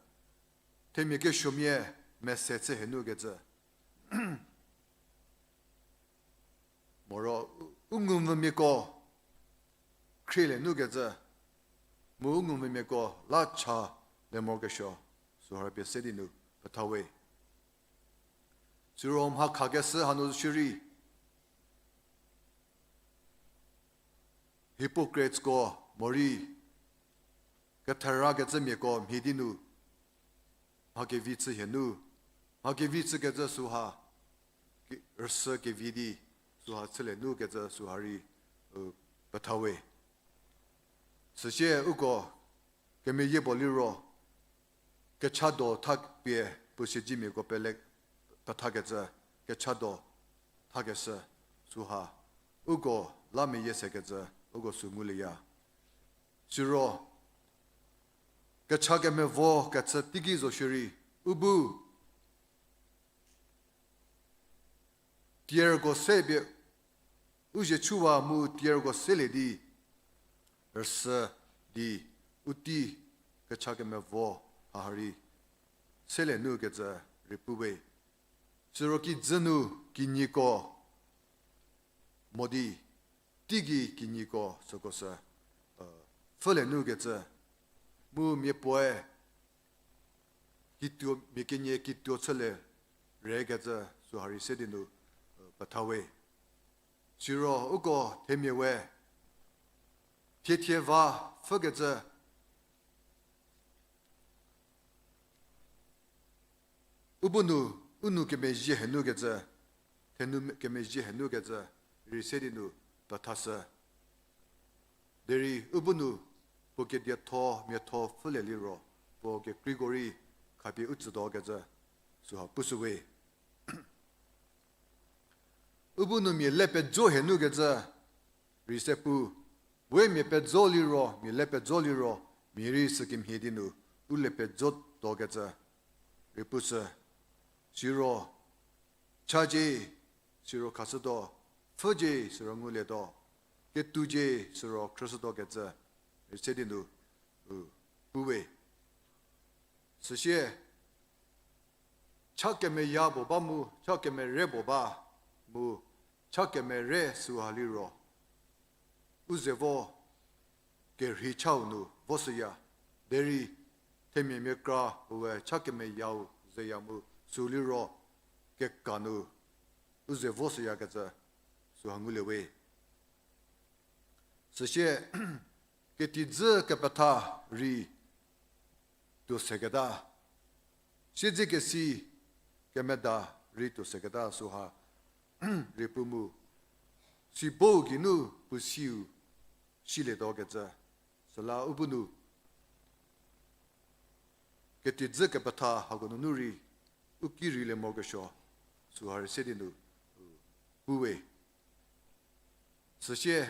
themia kesuomia mese chü hie nukecü. Moro u, u ngumvümiako khrielie nukecü, mu u ngumvümiako la cha le morokesuo, süha rei pie se di nu petha we. Siro mha khakeshü hanu shierei, hypocritesko morei, ketherükecümiako mhie di nu, mha kevi chü hie nu, mha kevi chükecü süha, ke-, rüsü kevi di, süha chülie nukecü süha rei, u, petha we. Süsie uko kemeyie puo liro, kechado thapie puo siedzemiako pele pethakecü, kechado thakeshü süha, uko la meyie sekecü, uko sü ngulieya. Siro, kecha kemevo kecü teiki zo shierei, u bu tierko se pie, u zie chuwa mu tierko selie di, rüsü di, u tei kecha kemevo haha rei selie nukecü rei pu we. Siro kijü nu kinyiko mo di, teigei kinyiko süko sü, e, pfhülie nukecü, mu mia puoe kituo, mia kenie kituo chülie rekecü süha rei se di nu, e, petha we. Siro uko themia we thiethie va pfhükecü, u bu nu, u nou kemezhie hie nukecü, thenu kemezhie hie nukecü, rei se di nu pethashü. Derei u bu nu, puo kedietho miatho pfhülie liro, puo kekreiko rei khapie u tsütuokecü, süha pushü we. U bu nu mia le pejo hie nukecü, rei se pu, we mia pejo liro, mia le pejo liro, mia rei sükemhie di nu, u le pejotuokecü, rei pushü, siro, chacie, siro khashütuo, pfhücie, siro ngulietuo, ketucie, siro khrüshütuokecü, rei se di nu, u, pu we. Süsie, cha kemeya puo ba mu, cha kemere puo ba mu, cha kemere süha liro, u ze vo kerhei chau nu voshüya, derei themia miakra puoe cha kemeyau zeya mu sü liro keka nu u ze voshüyakecü süha ngulie we. Süsie, ketijü kepetha rei tuo seketa, siedzekesi kemeda rei tuo seketa süha rei pu mu, sibou geinu puo siu silietuokecü, süla u bu nu ketijü kepetha hako nunu rei u ki rei le morokesuo, süha rei se di nu, u, pu we. Süsie,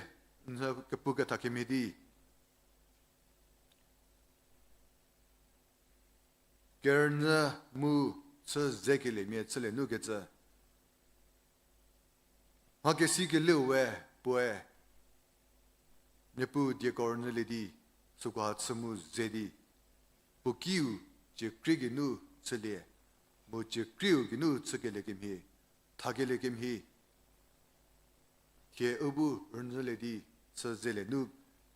n kepu ketha kemhie di kerünyü mu chü zekeliemia chülie nu kecü. Mha kesikelieu we puoe Niepuu dieko rünyülie di, sükoha chü mu ze di, puo kiu cie krie geinu chülie, mu cie krieu geinu chükelie kemhie, thakelie kemhie, thie u bu rünyülie di, chü zelie nu,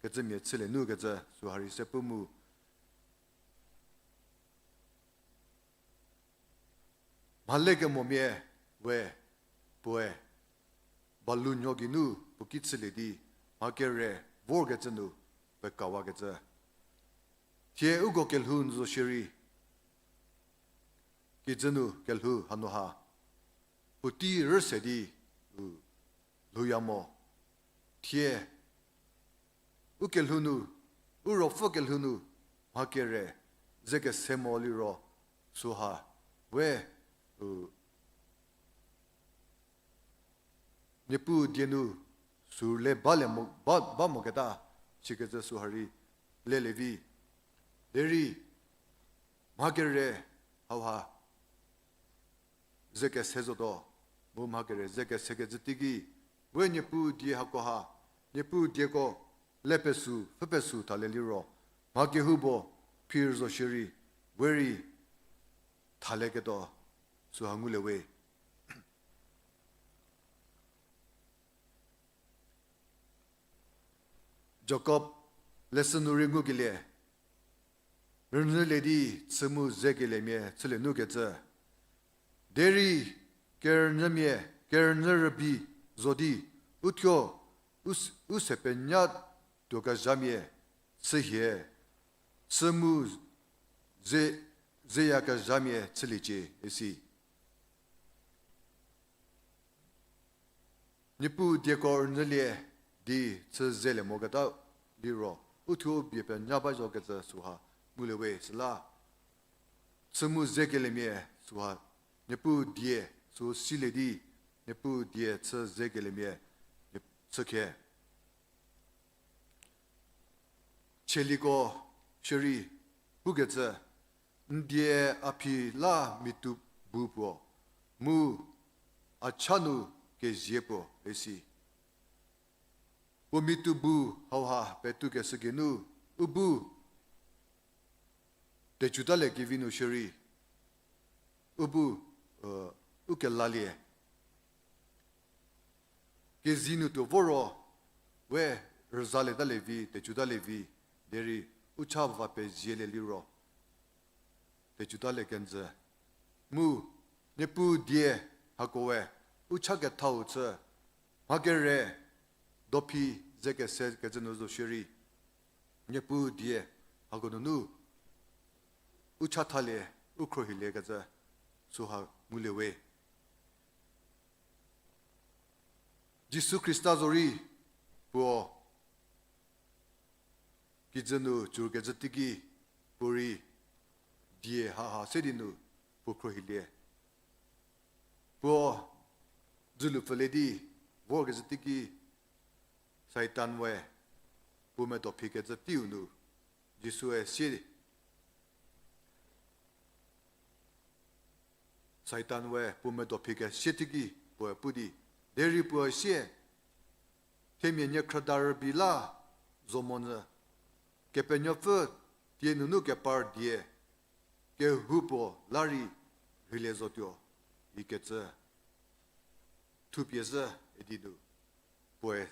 kecümia chülie nu kecü süha rei se pu mu. Mha lekemomia we puoe balu nuo geinu puo ki chülie di, mha kere vorkecü nu pekawakecü. Thie uko kelhou n zo shierei, kijü nu kelhou hanu ha puotei rüse di, u, lhouya mo. Thie u kelhou nu, u ruopfü kelhou nu, mha kere ze kese mo liro, süha we, u, Niepuu die nu sü le ba le mo, ba, ba moketa, sikecü süha rei lelie vi. Derei mha kere hauha ze kese zotuo, mu mha kere ze kesekecü teiki, we Niepuu die hakoha, Niepuu dieko le pesü, pfhü pesü thalie liro, mha kehoupuo phir zo shierei, we rei thalieketuo süha ngulie we. Jakob leshü nu rei ngukelie, rünyülie di chü mu zekeliemia chülie nu kecü. Derei kerünyümia, kerünyü rübei zo di, uthuo u s-, u se penya tuokezhamia chü hie, chü mu ze, zeyakezhamia chüliecie isi. Niepuu dieko rünyülie di chü zelie moketa liro, uthuo bie penya ba zokecü süha ngulie we süla. Chü mu zekeliemia süha, Niepuu die sü silie di, Niepuu die chü zekeliemia, chükhe. Tsaliko shierei pukecü, n die a phi la mitu bu puo, mu a cha nu kezie puo isi. Puo mitu bu hauha petukeshü geinu, u bu tecutaliekevi nu shierei, u bu, u kelalie. Kezie nu tuo vo ro, we rüzalietalie vi, tecutalievi, derei u cha va pezielie liro tecutalie kenjü. Mu, Niepuu die hakoe, u cha kethau chü, mha kere, dophi ze kese kecü nu zo shierei, Niepuu die hako nunu, u cha thalie, u khruohiliekecü, süha ngulie we. Jisu Khrista zorei puo kijü nu cürkecü teiki puorei die haha se di nu puo khruohilie. Puo dzülu pfülie di vorkezhü teiki Satan we puo medo phikecü teiu nu Jisue sie Satan we puo medo phikesie teiki puoe pu di, derei puoe sie, themia niekhrüda rübei la zo monyü, Kepenuopfü tie nunu kepar die, kehoupuo la rei rheilie zotuo, ikecü thupie zhü idi nu puoe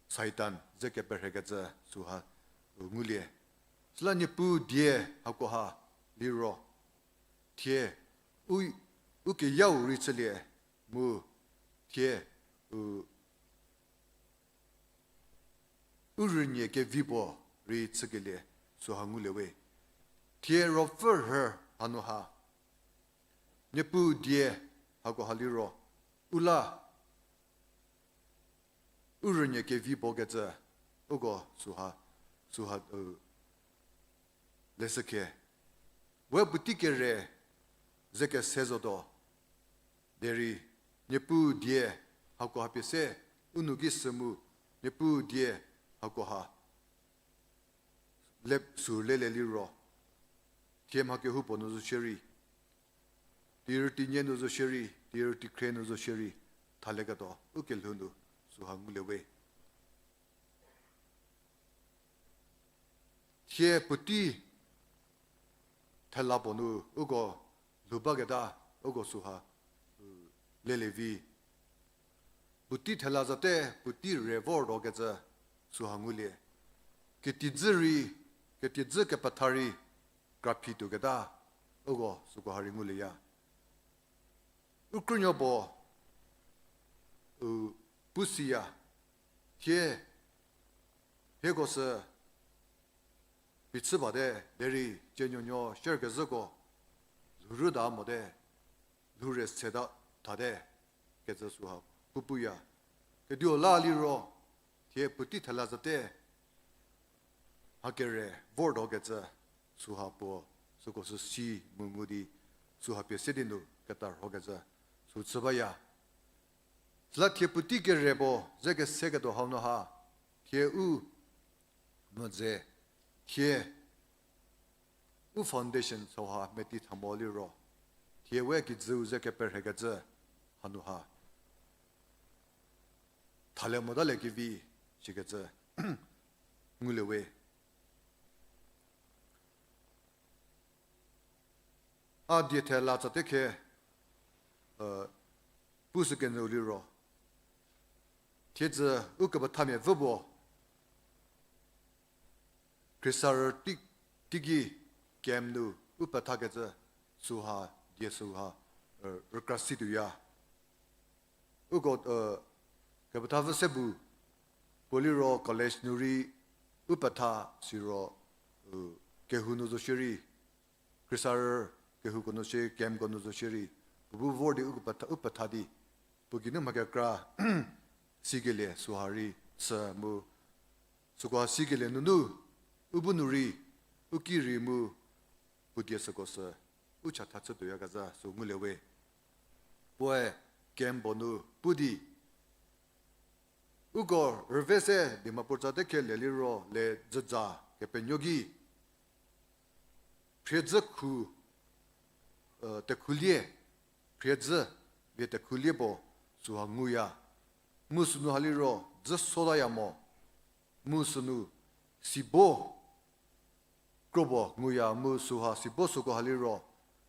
Satan ze keperhekecü süha u ngulie. Süla Niepuu die hakoha liro, thie u, u keyau rei chülie mu thie u, u rünie kevi puo rei chükelie süha ngulie we. Thie ruopfü rhü hanu ha Niepuu die hakoha liro, u la u rünie kevi puo kecü, uko süha, süha, u, leshükhe. We puotei kere ze kese zotuo, derei Niepuu die hakoha pie se, u nou ki sü mu, Niepuu die hakoha le sü lelie liro, Thie mha kehoupuo nu zo shierei, tirü tinie nu zo shierei, tirü tikhrie nu zo shierei, thalieketuo u kelhou nu süha ngulie we. Thie puotei thela puo nu uko lhou baketa, uko süha, u, lelie vi. Puotei thela zate, puotei re vortuokecü süha ngulie. Ketidzü rei, ketidzü kepetha rei, kraphi tuoketa, uko süko ha rei ngulieya. U krünuo puo, u, pusiya, thie, hieko sü, phichü bate, derei tienuonuo shierkezhüko, lhourüta mote, lhoure seta thate, kecü süha pupuya. Kediu la liro, thie puotei thela zate, mha kere vortuokecü süha puo, süko sü si mu ngu di, süha pie se di nu ketarhokecü, sü chü baya. Süla thie puotei kere puo ze keseketuo hau nu ha, thie u, mhodzü, thie, u foundation süha meti tha mo liro, thie we kijüu ze keperhekecü hanu ha thalie motalie kevi, sikecü ngulie we. A die thela tsate khe, pushü kenyüu liro, thiedzü ukepethamia vü puo, khriesarü tei, teiki camp nu u pethakecü süha, die süha, rükra situoya. Uko, kepetha vü se bu, puo liro college nu rei u petha siro, kehou nu zo shierei, khriesarü kehouko nu shie, campko nu zo shierei, puo bu vor di u petha, u petha di, puo geinu mha kekra sikelie süha rei chü mu, süko ha sikelie nunu, u bu nu rei, u ki rei mu, puo die süko sü, u chatha chütuoyakezha sü ngulie we. Puoe camp puo nu pu di, uko rüve se Dimapur tsatekhe le liro le dzüdza kepenuo ki, phriedzü khu, tekhoulie, phriedzü vie tekhoulie puo süha nguya. Mu sünu ha liro dzü sotaya mo. Mu sünu sibo kro puo nguya mu süha sibo süko ha liro,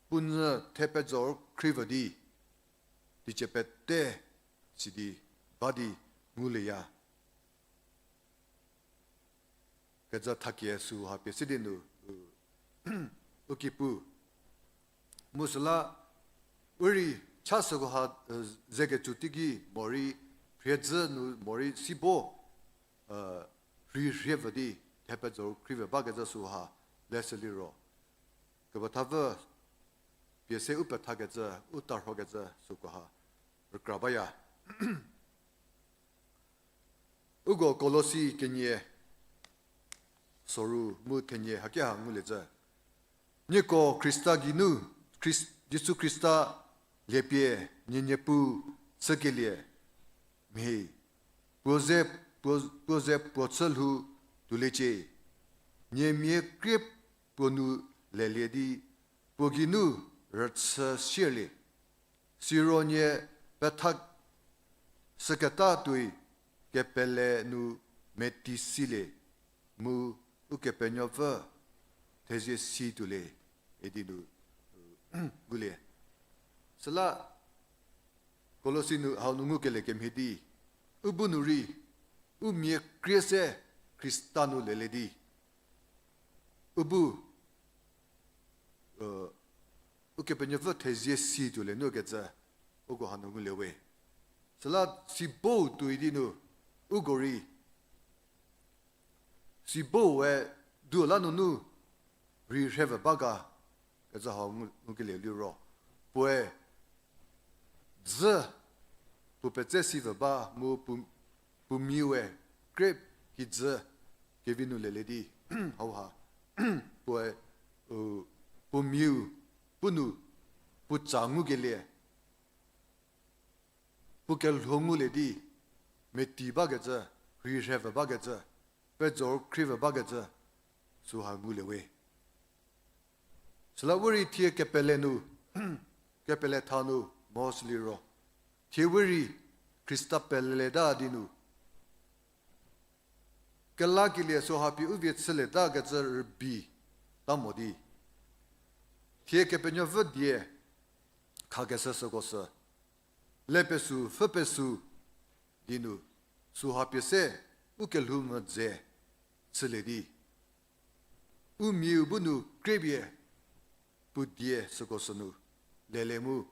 puo nyü thepezho khrievü di, teicie pete sidi ba di ngulieya. Kecü thakie süha pie se di nu, u ki pu. Mu süla, u rei cha süko ha, zekecü teiki morei, phriedzü nu morei sibo, rhei rhie vü di, thepezho khrievü bakecü süha, leshü liro, kepetha vü, pie se u pethakecü, u tarhokecü süko ha, rükra baya. Uko Kolosi kenie, soru mu thenie haki ha ngulie zhü. Nieko Khrista geinu, Khris-, Jisu Khrista liepie nie Niepuu chükelie mhie, puo ze, puo, puo ze puo chü lhou tuoliecie, nie mia krie puo nu lelie di, puo geinu rüchü sielie. Siro nie petha süketa tuoi kepele nu meti silie, mu Ukepenuopfü thezie si tuolie, idi nu, ngulie. Süla Kolosi nu hau nu ngukelie kemhie di, u bu nu rei, u mia krie se Khrista nu lelie di, u bu, Ukepenuopfü thezie si tuolie nu kecü, uko hanu ngulie we. Süla sibo tuoi di nu, uko rei, sibo we duo la nunu rhei rhie vü ba ga, kecü hau ngu, ngukelie liro. Puoe dzü, puo petse si vü ba mu puo, puo mia we krie kijü kevi nu lelie di, hauha, puoe, u, puo miau, puo nu, puo tsa ngukelie, puo kelho ngulie di, meti bakecü, rhei rhie vü bakecü, pezho khrievü bakecü, süha ngulie we. Süla we rei thie kepele nu, kepele tha nu mo sü liro, thie we rei Khrista peleleta di nu kelakelie süha pie u vie chülieta kecü rübei ta mo di, thie Kepenuopfü die khakeshü süko sü, le pesü, pfhü pesü di nu, süha pie se u kelhou mvü dze chülie di, u miau bu nu krie pie puo die süko sü nu lele mu,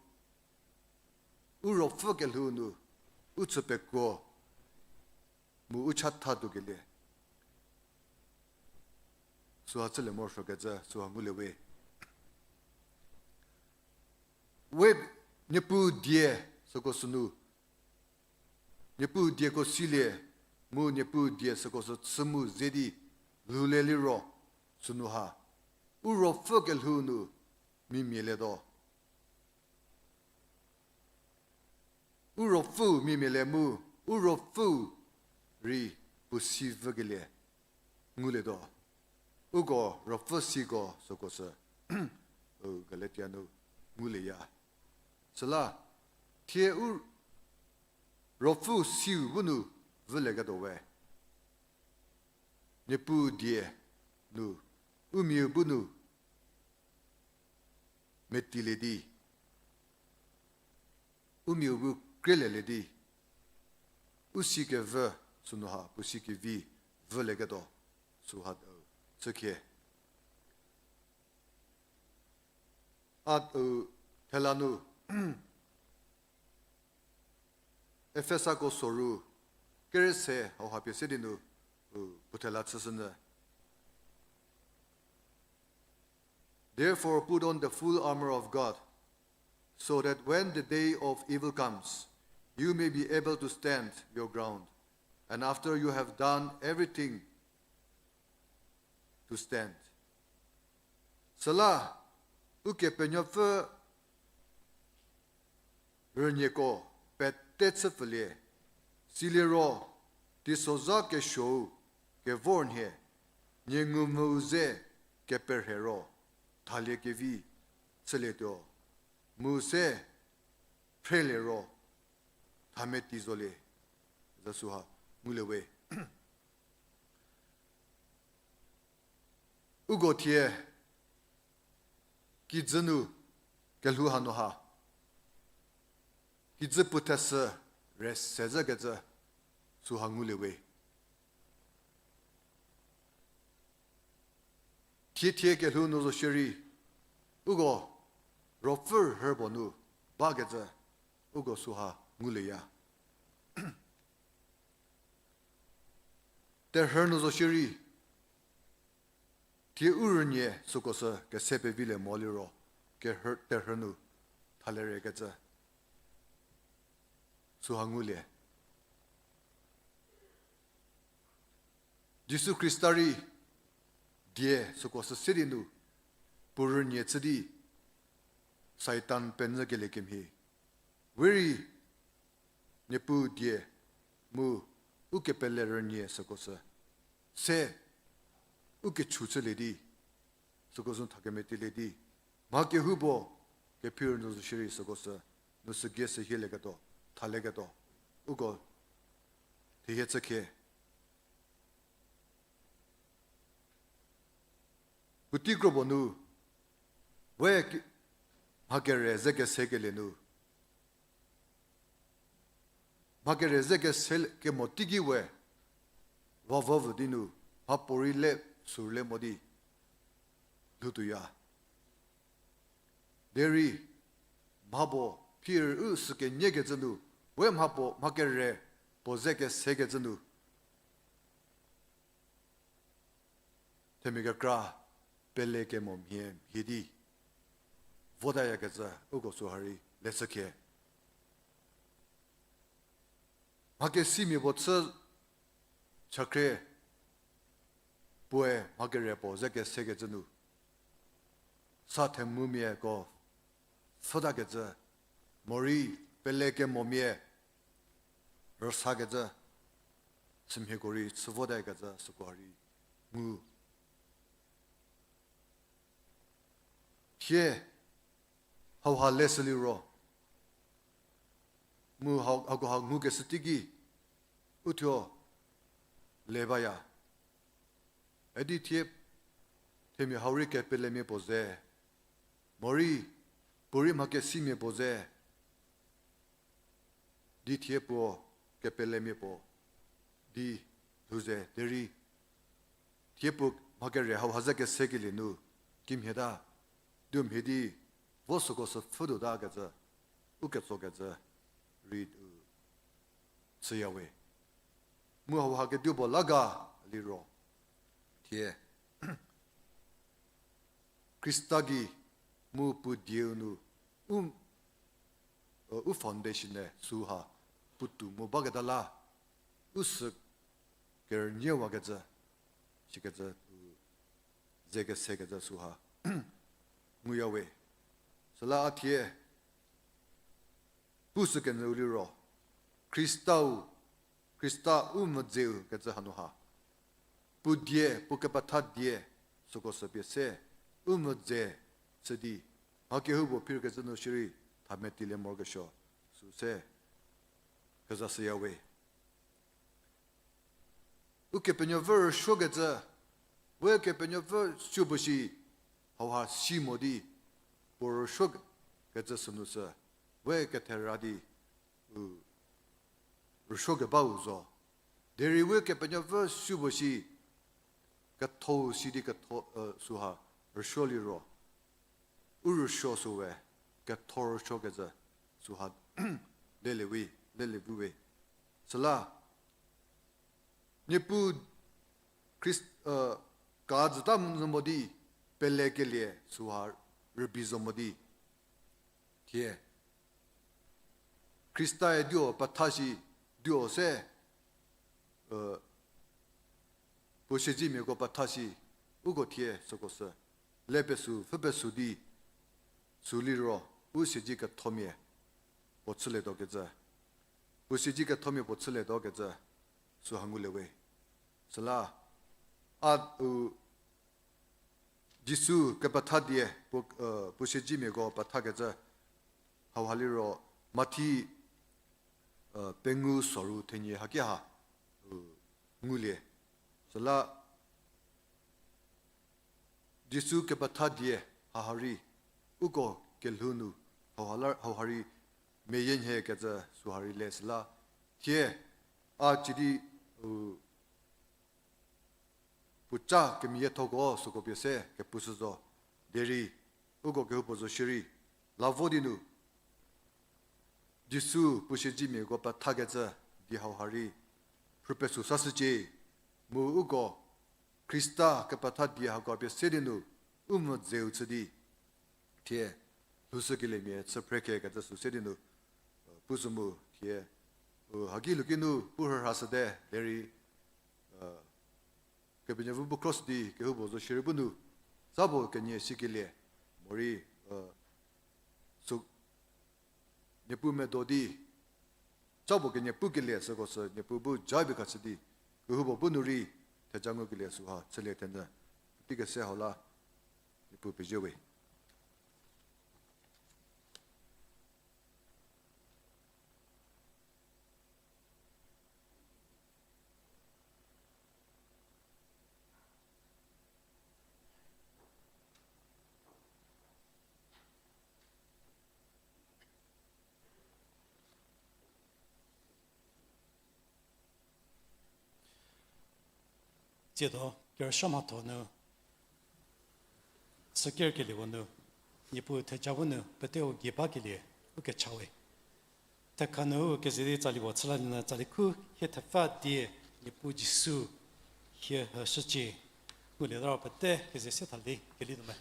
u ruopfü kelhou nu u chü pekuo mu u chatha tuokelie süha chülie morosuokecü süha ngulie we. We Niepuu die süko sünu, Niepuu dieko silie, mu Niepuu die süko sü chü mu ze di lhoulie liro, sünu ha u ruopfü kelhou nu mimia lietuo. U ruopfüu mimia lie mu, u ruopfüu rei puo si vükelie ngulietuo. Uko ruopfü siko süko sü u Galatia nu ngulieya. Süla thie u ruopfü siu bu nu vülieketuo we, Niepuu die nu, u miau bu nu metilie di, u miau bu krielelie di, u sikevü sünu ha puo sikevi vülieketuo süha chükhie. A u thela nu Efesako soru kerü se hauha pie se di nu u puo thela chüshünyü. Therefore, put on the full armor of God, so that when the day of evil comes, you may be able to stand your ground, and after you have done everything, to stand. Süla Ukepenuopfü rünieko pete chüpfülie, siliro teisozha kesuou kevor nhie, nie ngumvüu ze keperhe ro, thalie kevi chülietuo, mu se phrelie ro, thameti zolie, za süha ngulie we. Uko thie kijü nu kelhou hanu ha, kijü puo theshü re se zhükecü süha ngulie we. Thie thie kelhou nu zo shierei, uko ruopfü rhü puo nu bakecü uko süha ngulieya. Terhü nu zo shierei, thie u rünie süko sü kese pevilie mo liro, kerhü, terhü nu thalie rekecü süha ngulie. Jisu Khrista rei die süko sü se di nu, puo rünie chü di, Satan penyükelie kemhie, we rei Niepuu die mu ukepele rünie süko sü se u kechu chülie di, süko sü thakemetielie di, mha kehoupuo kephi rünyü zo shierei süko sü nu sügie sehielieketuo, thalieketuo, uko thehie chükhie. Puotei kro puo nu, we ki-, mha kere ze kesekelie nu, mha kere ze kese kemo teiki we, va vovü di nu, mhapuorei le sürüle mo di lhoutuoya. Derei mha puo phir u sükeniekecü nu, we mha puo mha kere puo ze kesekecü nu, themia kekra pele kemo mhie mhie di votayakecü uko süha rei leshükhie. Mha kesimia puo chü chakhrie puoe mha kere puo ze kesekecü nu, sa themumiako pfhütakecü, morei pele kemomia rüsakecü, sümhieko rei chü votakecü süko rei ngu. Thie hauha leshü liro, mu hau, hakoha ngukeshü teiki, uthuo le baya. Edi thie themia hau rei kepelemia puo ze, morei, puorei mha kesimia puo ze, di thie puo kepelemia puo di lhou ze derei, thie puo mha kere hauha ze kesekelie nu kimhie ta, di mhie di vo süko sü pfhütuo ta kecü, u ketsokecü rei u chüyawe. Mu hauha kedipuo la ga liro, thie Khrista gei mu puo dieu nu u, u foundation-e süha puotou mu baketa la, u sü kerünyüwakecü, sikecü, u ze kesekecü süha nguyawe. Süla a thie pushükenyüu liro, Khristau, Khrista u mvüdzeu kecü hanu ha, puo die, puo kepetha die, süko sü pie se, u mvüdze chü di, mha kehoupuo phirkecü nu shierei, thametilie morokesuo, sü se, kezashüyawe. Ukepenuopfü rüsuokecü, we Kepenuopfü supuo shi, hauha si mo di, puo rüsuokecü sünu sü, we kethera di, u, rüsuokebau zo. Derei we Kepenuopfü supuo shi, ketho si di ketho, e, süha rüsuo liro, u rüsuo süwe, ketho rüsuokecü süha lelevi, leleviwe. Süla, Niepuu Khrist-, e, kajüta nyü mo di, pelekelie süha rübei zo mo di, thie Khrista-e duo petha shi, duo se, e, puo siedzemiako petha shi, uko thie süko sü, le pesü, pfhü pesü di, sü liro, u siedzi kethomia puo chülietuokecü, puo siedzi kethomia puo chülietuokecü, süha ngulie we. Süla, a, u, Jisu kepetha die, puo, e, puo siedzemiako pethakecü, hauha liro Mathi, e, pengou soru thenie haki ha, u, ngulie. Süla Jisu kepetha die haha rei, uko kelhou nu, hauha la, hauha rei, meyie nhie kecü süha rei le süla, thie, a cidi, u, puoca kemeyiethoko süko pie se kepushü zo, derei, uko kehoupuo zo shierei, la vo di nu, Jisu puo siedzemiako pethakecü di hauha rei, phrü pesü sashücie, mu uko, Khrista kepetha die hako pie se di nu, u mvüdzeu chü di, thie, lhoushükeliemia chü phrekhekecü sü se di nu, e, pushü mu thie, u, haki lhoukinu pu rhürhashüte, derei, e, Kepenuopfü bu cross di kehoupuo zo shierei bu nu, sa puo kenie sikelie, morei, e, sü, Niepuu medo di, sa puo kenie pukelie süko sü Niepuu bu ja pie khashü di, kehoupuo bu nu rei, theja ngukelie süha chülie thenyü, puotei kese hau la, Niepuu pezie we. Tsiedo kerüsuo mhatho nu, sükerkelieko nu, Niepuu theja bu nu peteu gei bakelie u kecha we. Thekha nu u keze di tsali puo chüla nyü tsali khu hie thepfü die Niepuu Jisu hie heshücie ngulie ta ro pete keze se tha di keli tuo me.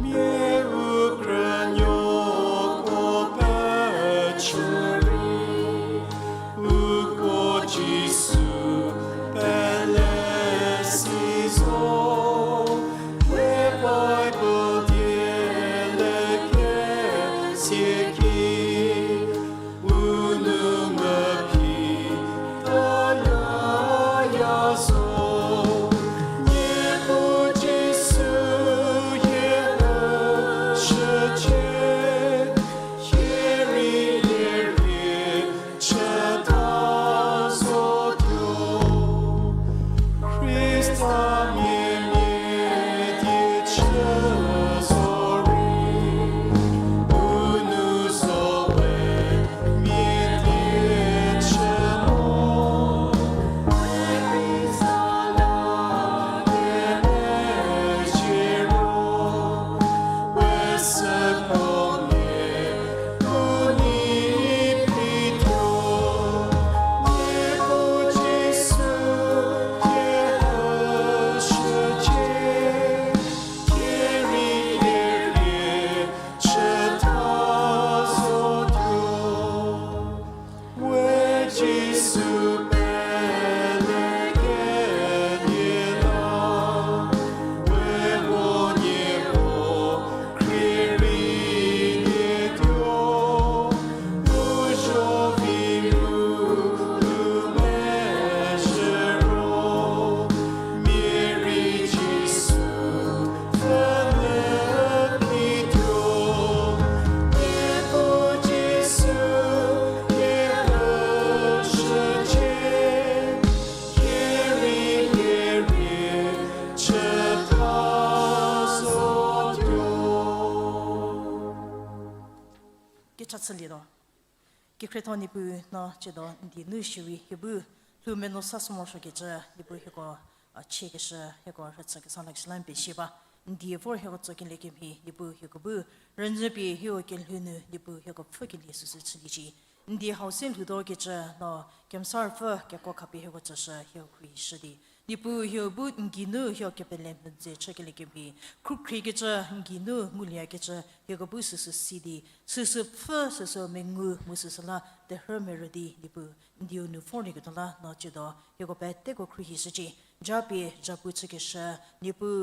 Mia u krünuoko pechü rei, uko Jisu pele si zo, we Bible dielekesi Kekhrietho Niepuu, no tsiedo n die nu shierei hie bu lhou meno sa sü morosuokecü, Niepuu hieko, a, chiekeshü, hieko rhütsü kesa lakeshü la n pezie ba. N die vor hieko tsokelie kemhie, Niepuu hieko bu rünyü pie hieko kelhou nu, Niepuu hieko pfhükelie süsü chüliecie. N die hau se lhoutuokecü, no kemesa rüpfü kekuo khapie hieko tsüshü, hieko khruohishü di, Niepuu hieko bu n geinu hieko kepele mhodzü chükelie kemhie, khrükhriekecü n geinu ngulieyakecü hieko bu süsü si di, süsü pfhü, süsü mengu mu süsü la terhü merü di, Niepuu n dieu nu vorlieketuo la no tsiedo hieko peteko khruohishücie. Japie japu chükeshü, Niepuu